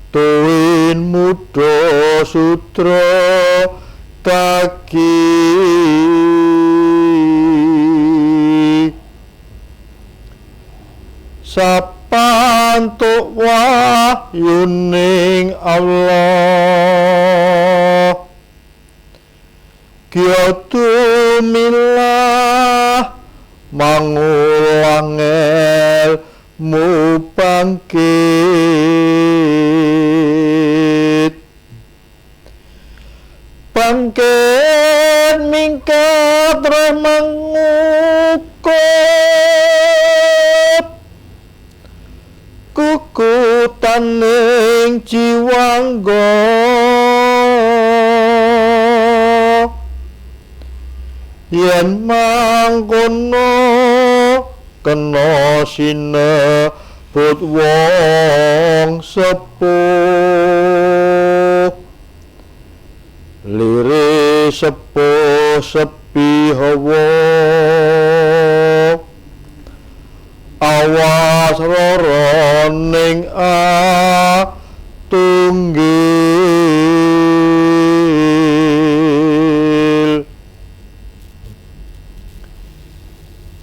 tuwin muda sutra kaki sapantuk wahyuning Allah kiyatu milah mangulang ilmu bangkit bangkit mingkat roh mangukut kukutaning jiwangga yen mangkono kena sinebut wong sepuh lire sepuh sepi hawa awas rara ning atunggil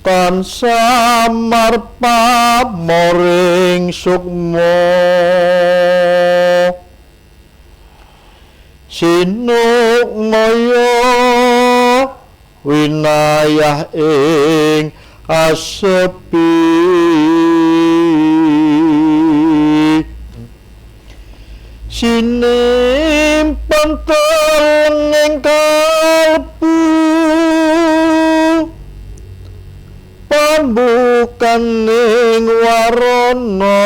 tansah marpa moring sukma sinukmaya winayah ing asepi sinimpen teleng kalbu pambukaning warana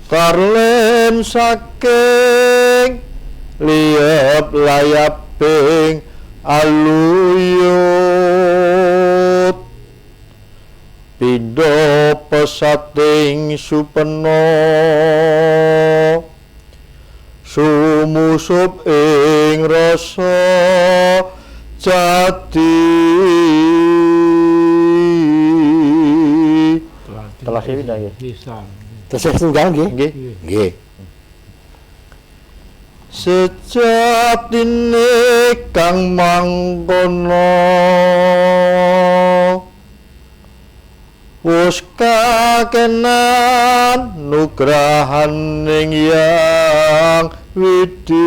karlem saking liyep layaping aluyut pindha pesating supena sumusup ing rasa jati. Telah pindah nggih. Tesih tunggal nggih. Nggih. Nggih. Sejatine kang mangkono wus kakenan nugrahaning Yang Widi.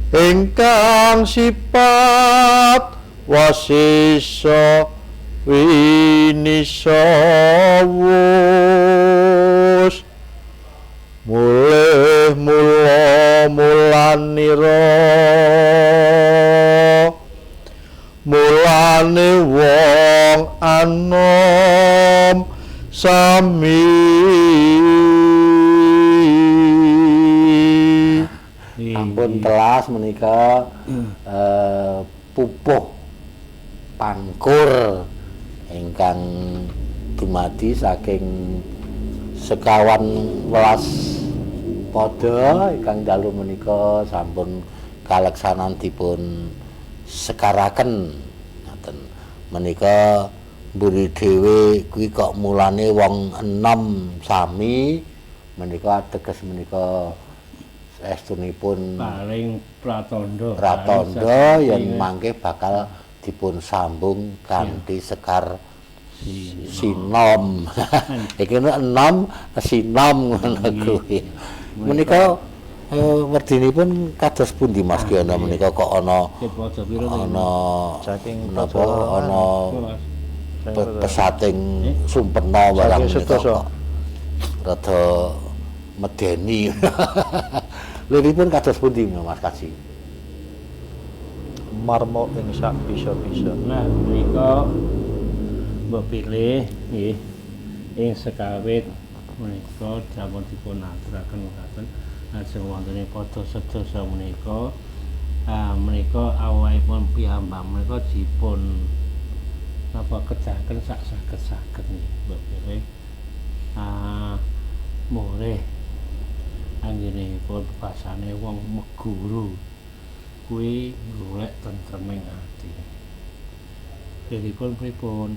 Ingkang sipat wasisa winisawus mulih mula mulanira mulane wong anom sami. Ampun telas menika pupuh pangkur ingkang dumadi saking sekawan welas pada ingkang dalu menika sampun kaleksanan dipun sekaraken. Ngaten menika mburi dhewe kuwi kok mulane wong enom sami menika ateges menika estunipun paling pratandha pratandha yen mangke bakal dipun sambung kanthi sekar sinom. Iki enom sinom ngono kuwi. Menika werdinipun kados pundi Mas Giono menika kok ana ana saking napa ana pesating sumpena barang menika kok rada medeni. Liripun kados pundi Mas Kaji? Marmo ing sak bisa-bisa. Nah, menika mbok pilih nggih ing sekawit menika sampun dipun aturaken mekaten lajeng wontene padha sedasa menika menika awakipun piyambak menika dipun napa kedahaken sak saged-saged nggih mbok pilih murih anggenipun basane wong meguru kuwi golek tentreming ati. Liripun pripun?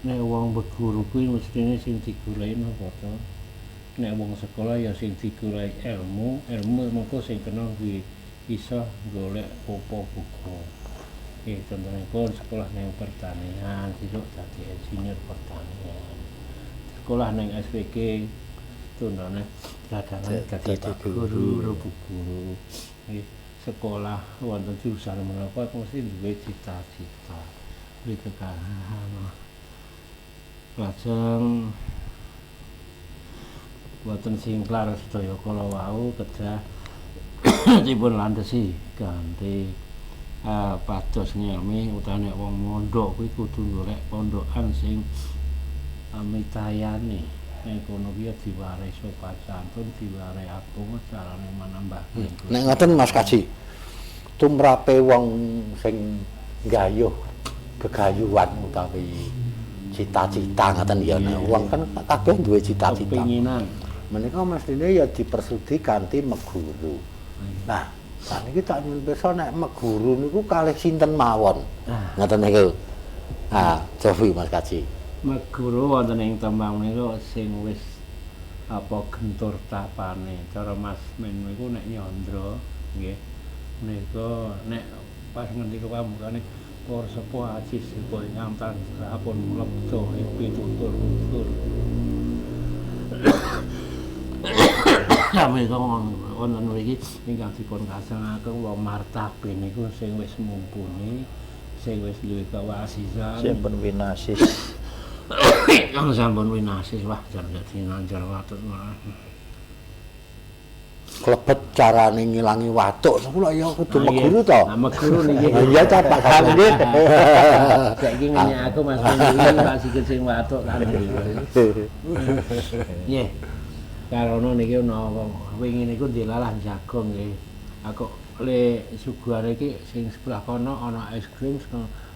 Nek wong beguru kuwi mestine sing digoleki napa to? Nek wong sekolah ya sing digoleki ilmu, ilmu mengko sing kena kuwi iso golek apa buka. Nggih, contonipun sekolah nang pertanian, sesuk dadi insinyur pertanian. Sekolah nang SPG tunane dadangan dadi guru, bu guru. Nggih, sekolah wonten jurusan menapa mesti duwe cita-cita. Kuwi kekahan. Lajeng wonten singklar sedaya kala wau kedah dipun landhesi ganti pados ngelmi utawa nek wong mondok kuwi kudu golek pondokan sing mitayane. Nek kono kuwi diwarai sopan santun, diwarai agama carane manambah. Nek ngoten Mas Kaji, tumrape wong sing nggayuh gegayuhan utawi cita-cita ngoten ya, nek wong kan kabeh duwe cita-cita. Kepinginan. Menika mestine ya dipersudi kanthi meguru. Nah, sakniki tak nyuwun pirsa nek meguru niku kalih sinten mawon. Ngoten niku. Ah, cobi Mas Kaji. Meguru wonten ing tembang menika sing wis apa gentur tapane. Cara Mas Men niku nek nyandra nggih menika nek pas ngendika pamukane para sepuh aji sepuh ingkang tansah pun mlebda ing pitutur-tutur. Menika wonten mriki ingkang dipun kasengaken wong martabe niku sing wis mumpuni, sing wis duwe kawasisan, sing pun winasis. Kang sampun winasis wah jan dadi nanjar watuk malah. Klebet carane ngilangi watuk niku lho ya kudu meguru to. Nah meguru niki. Iya ta Pak Nggih. Saiki ngenyek aku Mas Wingi Pak Sigit sing watuk kan. Nggih. Karana niki ana wong wingi niku dilalah jagung nggih. Aku le suguhane iki sing sebelah kono ana es krim,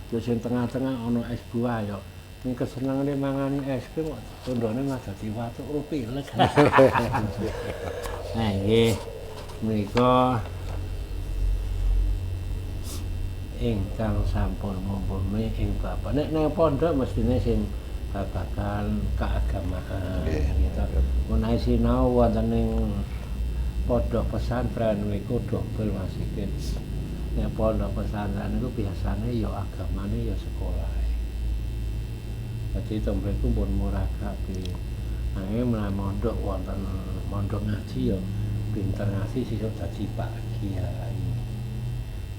terus sing tengah-tengah ana es buah ya. Ning kesenengane mangani es krim kok tandane mah dadi watuk pilek. Nah nggih menika ingkang sampun mumpuni ing bapak. Nek nang pondok mestine sing babagan keagamaan gitu. Menawi sinau wonten ing pondok pesantren niku dobel Mas Sigit. Nek pondok pesantren niku biasane ya agamane ya sekolah. Dadi teng mriku pun murah kabeh. Nanging menawi mondok wonten mondok ngaji ya Pinter ngaji sesuk dadi Pak Kiai.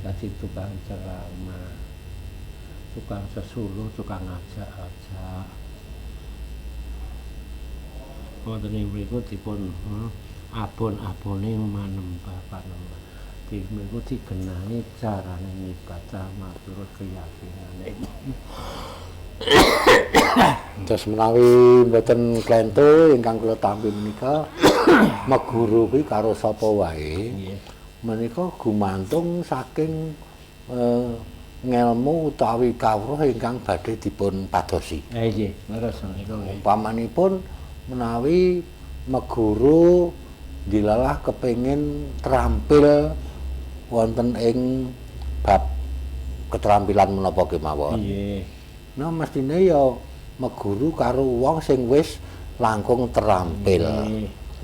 Dadi tukang ceramah, tukang sesuluh, tukang ngajak-ajak. Wonten ing mriku dipun abon-abone manembah panembah. Di mriku digenahi carane ngibadah matur keyakinane. Terus menawi mboten klentu ingkang kula tampi menika meguru kuwi karo sapa wae. Menika gumantung saking ngelmu utawi kawruh ingkang badhe dipun padosi. Nggih, leres menika nggih. Upamanipun menawi meguru dilalah kepengin terampil wonten ing bab keterampilan menapa kemawon. Nggih. Nah mestine ya meguru karo wong sing wis langkung terampil.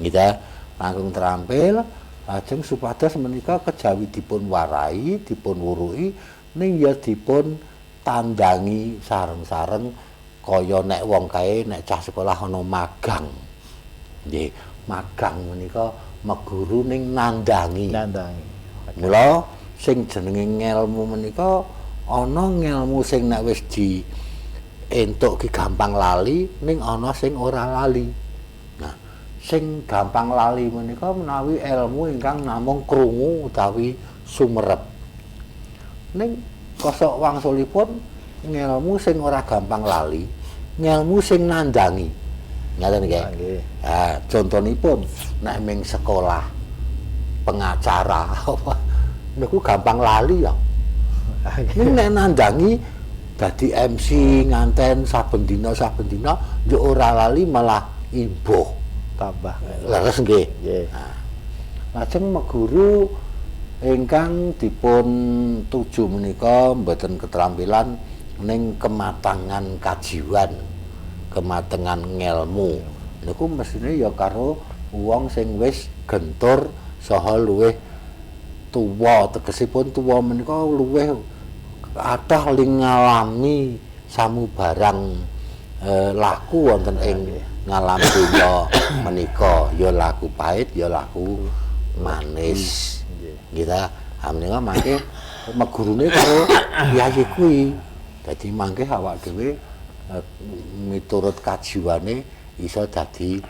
Nggih ta? Langkung terampil lajeng supados menika kejawi dipun warai, dipun wuruhi ning ya dipun tandangi sareng-sareng kaya nek wong kae nek cah sekolah ana magang. Nggih, magang menika meguru ning nandangi. Nandangi. Mula sing jenenge ngelmu menika ana ngelmu sing nek wis di entuk ki gampang lali ning ana sing ora lali. Nah, sing gampang lali menika menawi ilmu ingkang namung krungu utawi sumerep. Ning kosok wangsulipun ngelmu sing ora gampang lali, ngelmu sing nandangi. Ngaten nggih. Ha, contonipun nek ming sekolah pengacara niku gampang lali ya. Ning nek nandangi dadi MC nganten saben dina yo ora lali malah imbuh tambah. Leres nggih. Nah, lajeng meguru ingkang dipun tuju menika mboten keterampilan ning kematangan kajiwan, kematangan ngelmu. Niku mestine ya karo wong sing wis gentur saha luwih tuwa, tegesipun tuwa menika luwih kathah ling ngalami samubarang laku wonten ing ngalam dunya menika, ya laku pahit ya laku manis. Nggih ta? Ha menika mangke megurune karo piyayi kuwi. Dadi mangke awak dhewe miturut kajiwane iso dadi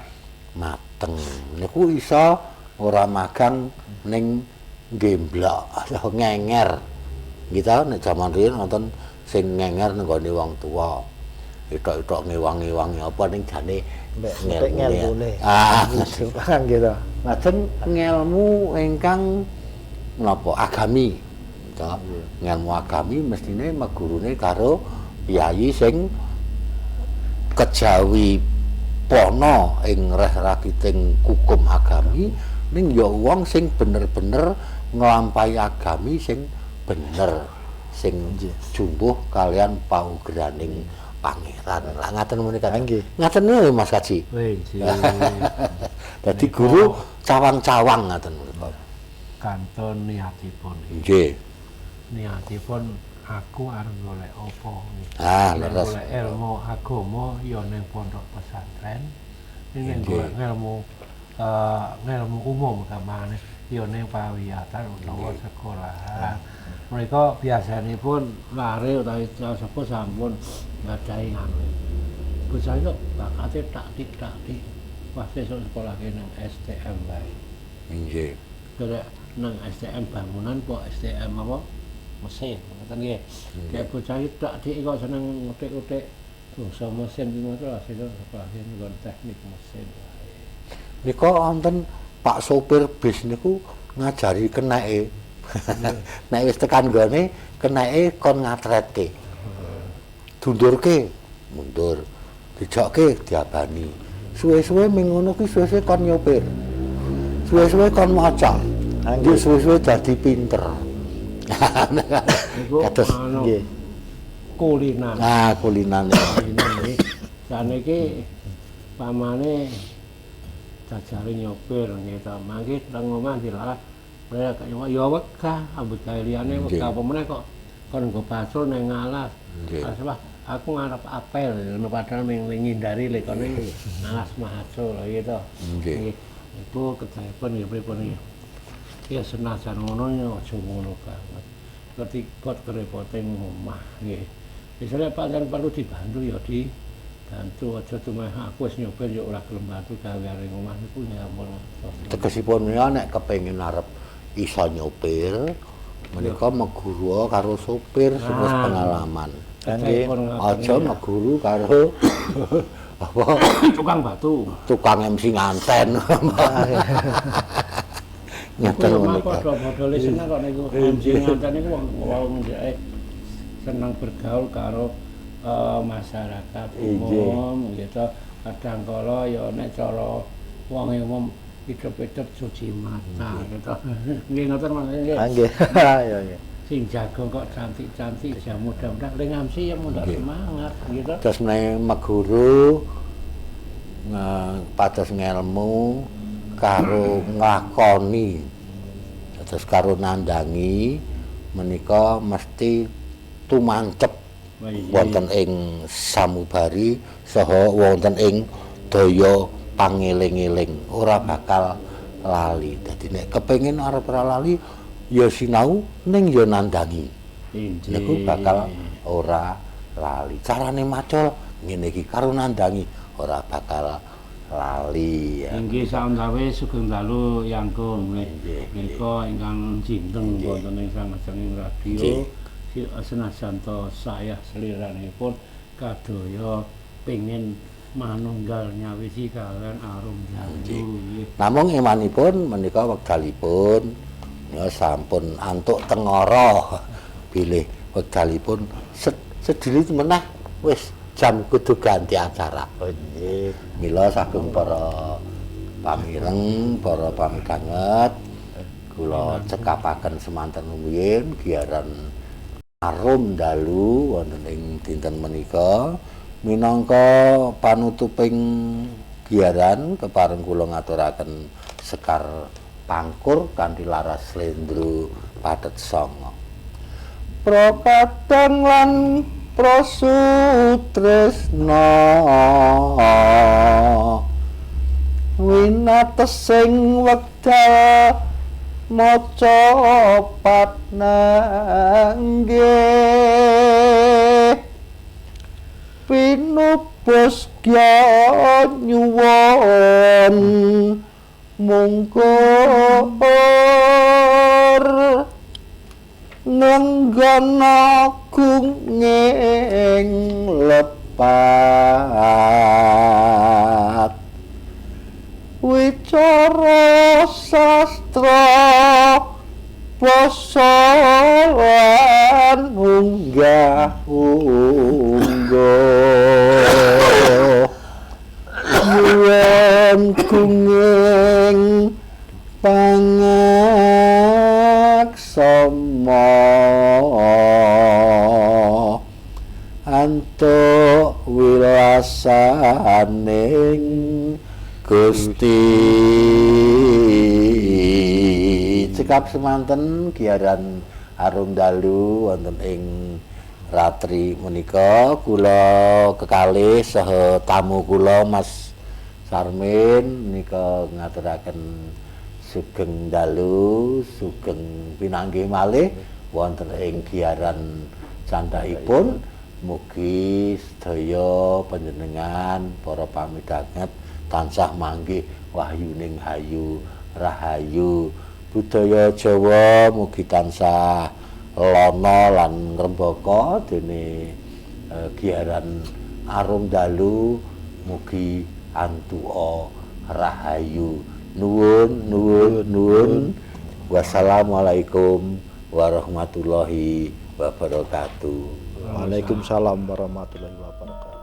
mateng. Niku iso ora magang ning gemblok atau ngenger. Nggih ta, nek jaman riyin wonten sing ngenger nenggone wong tuwa. Itok-itok ngewangi-wangi apa ning jane ngelmune. Ah, nggih ta. Lajeng ngelmu ingkang menapa agami. Ta, ngelmu agami mestine megurune karo piyayi sing kejawi pono ing reh rakiting hukum agami ning ya wong sing bener-bener nglampahi agami sing bener, sing jumbuh kalian paugraning pangeran. Lah ngaten menika. Ngaten lho Mas Kaji. Nggih. Dadi guru cawang-cawang ngaten menika. Kanton niatipun. Nggih. Niatipun aku arep golek apa. Ah, leres. Golek ilmu agama ya ning pondok pesantren. Ning golek ilmu ilmu umum gamane ya ning pawiyatan utawa sekolahan. Mereka biasanipun lare utawi sapa sampun nggadahi anu. Bocah itu bakate taktik-taktik pas sesuk sekolahke nang STM wae. Nggih. Golek nang STM bangunan kok STM apa mesin ngoten nggih. Kayak bocah iki taktik kok seneng ngutik-utik bangsa mesin iki ngono lho sesuk sekolahke nggon teknik mesin wae. Nika wonten Pak sopir bis niku ngajari keneke. Nek wis tekan nggone keneke kon ngatretke. Dundurke, mundur. Dijokke diabani. Suwe-suwe ming ngono kuwi suwe-suwe kon nyopir. Suwe-suwe kon maca. Nggih suwe-suwe dadi pinter. Kados nggih. Kulinan. Ah, kulinan. Kulinan. Saniki pamane jajare nyopir nggih ta. Mangke teng omah dilalah ya wegah ambut gawe liyane wegah apa meneh kok kon nggo pacul ning alas. Wah, aku ngarep apel ngono padahal ming ngindari lekone alas macul gitu. Nggih. Iku kedahipun nggih pripun nggih. Ya senajan ngono ya aja ngono banget. Ketika kerepote ngomah nggih. Misalnya pancen perlu dibantu ya dibantu, aja cuma aku wis nyopir ya ora gelem bantu gawe arep ngomah niku ya ampun. Tegesipun ya nek kepengin arep iso nyopir menika meguru karo sopir sing wis pengalaman. Nggih. Aja meguru karo apa tukang batu, tukang MC nganten. Ngeten menika. Padha-padha seneng kok niku MC nganten niku wong ndeke seneng bergaul karo masyarakat umum gitu. Kadang kala ya nek cara wong umum hidup-hidup cuci mata gitu. Nggih ngoten Mas nggih. Nggih. Ya nggih. Sing jago kok cantik-cantik ya mudah-mudahan ling MC ya mudah semangat gitu. Terus menawi meguru pados ngelmu karo nglakoni terus karo nandangi menika mesti tumancep wonten ing samubari saha wonten ing daya pangeling-eling, ora bakal lali. Dadi nek kepengin arep ora lali ya sinau ning ya nandangi. Niku bakal ora lali. Carane macul ngene iki karo nandangi ora bakal lali. Inggih sawengawe sugeng dalu yangkung menika ingkang jinten wonten ing sangajenging radio. Senajan to saya seliranipun kadaya pengin manunggal nyawiji kalian arum dalu. Namung emanipun menika wekdalipun ya sampun antuk tengara bilih wekdalipun sedilit meneh wis jam kudu ganti acara. Oh nggih. Mila sagung para pamireng, para pamidanget kula cekapaken semanten rumiyin giaran arum dalu wonten ing dinten menika minangka panutuping giaran kepareng kula ngaturaken sekar pangkur kanthi laras slendro pathet sanga. Prokadang lan prasutresna winatesing wekdal maca patnangge pinubos kya nyuwun mungkur nenggana gunging lepat wicara sastra basa lan unggah ungguh nyuwun gunging pangaksama antuk wilasaning Gusti. Cekap semanten giaran arum dalu wonten ing ratri menika kula kekalih saha tamu kula Mas Sarmin menika ngaturaken sugeng dalu, sugeng pinanggih malih wonten ing giaran candhakipun. Mugi sedaya panjenengan para pamidhanget tansah manggih wahyuning hayu rahayu. Budaya Jawa mugi tansah lana lan ngrembaka dene giaran arum dalu mugi antuka rahayu. Nuwun nuwun nuwun. Wassalamualaikum warahmatullahi wabarakatuh. Waalaikumsalam warahmatullahi wabarakatuh.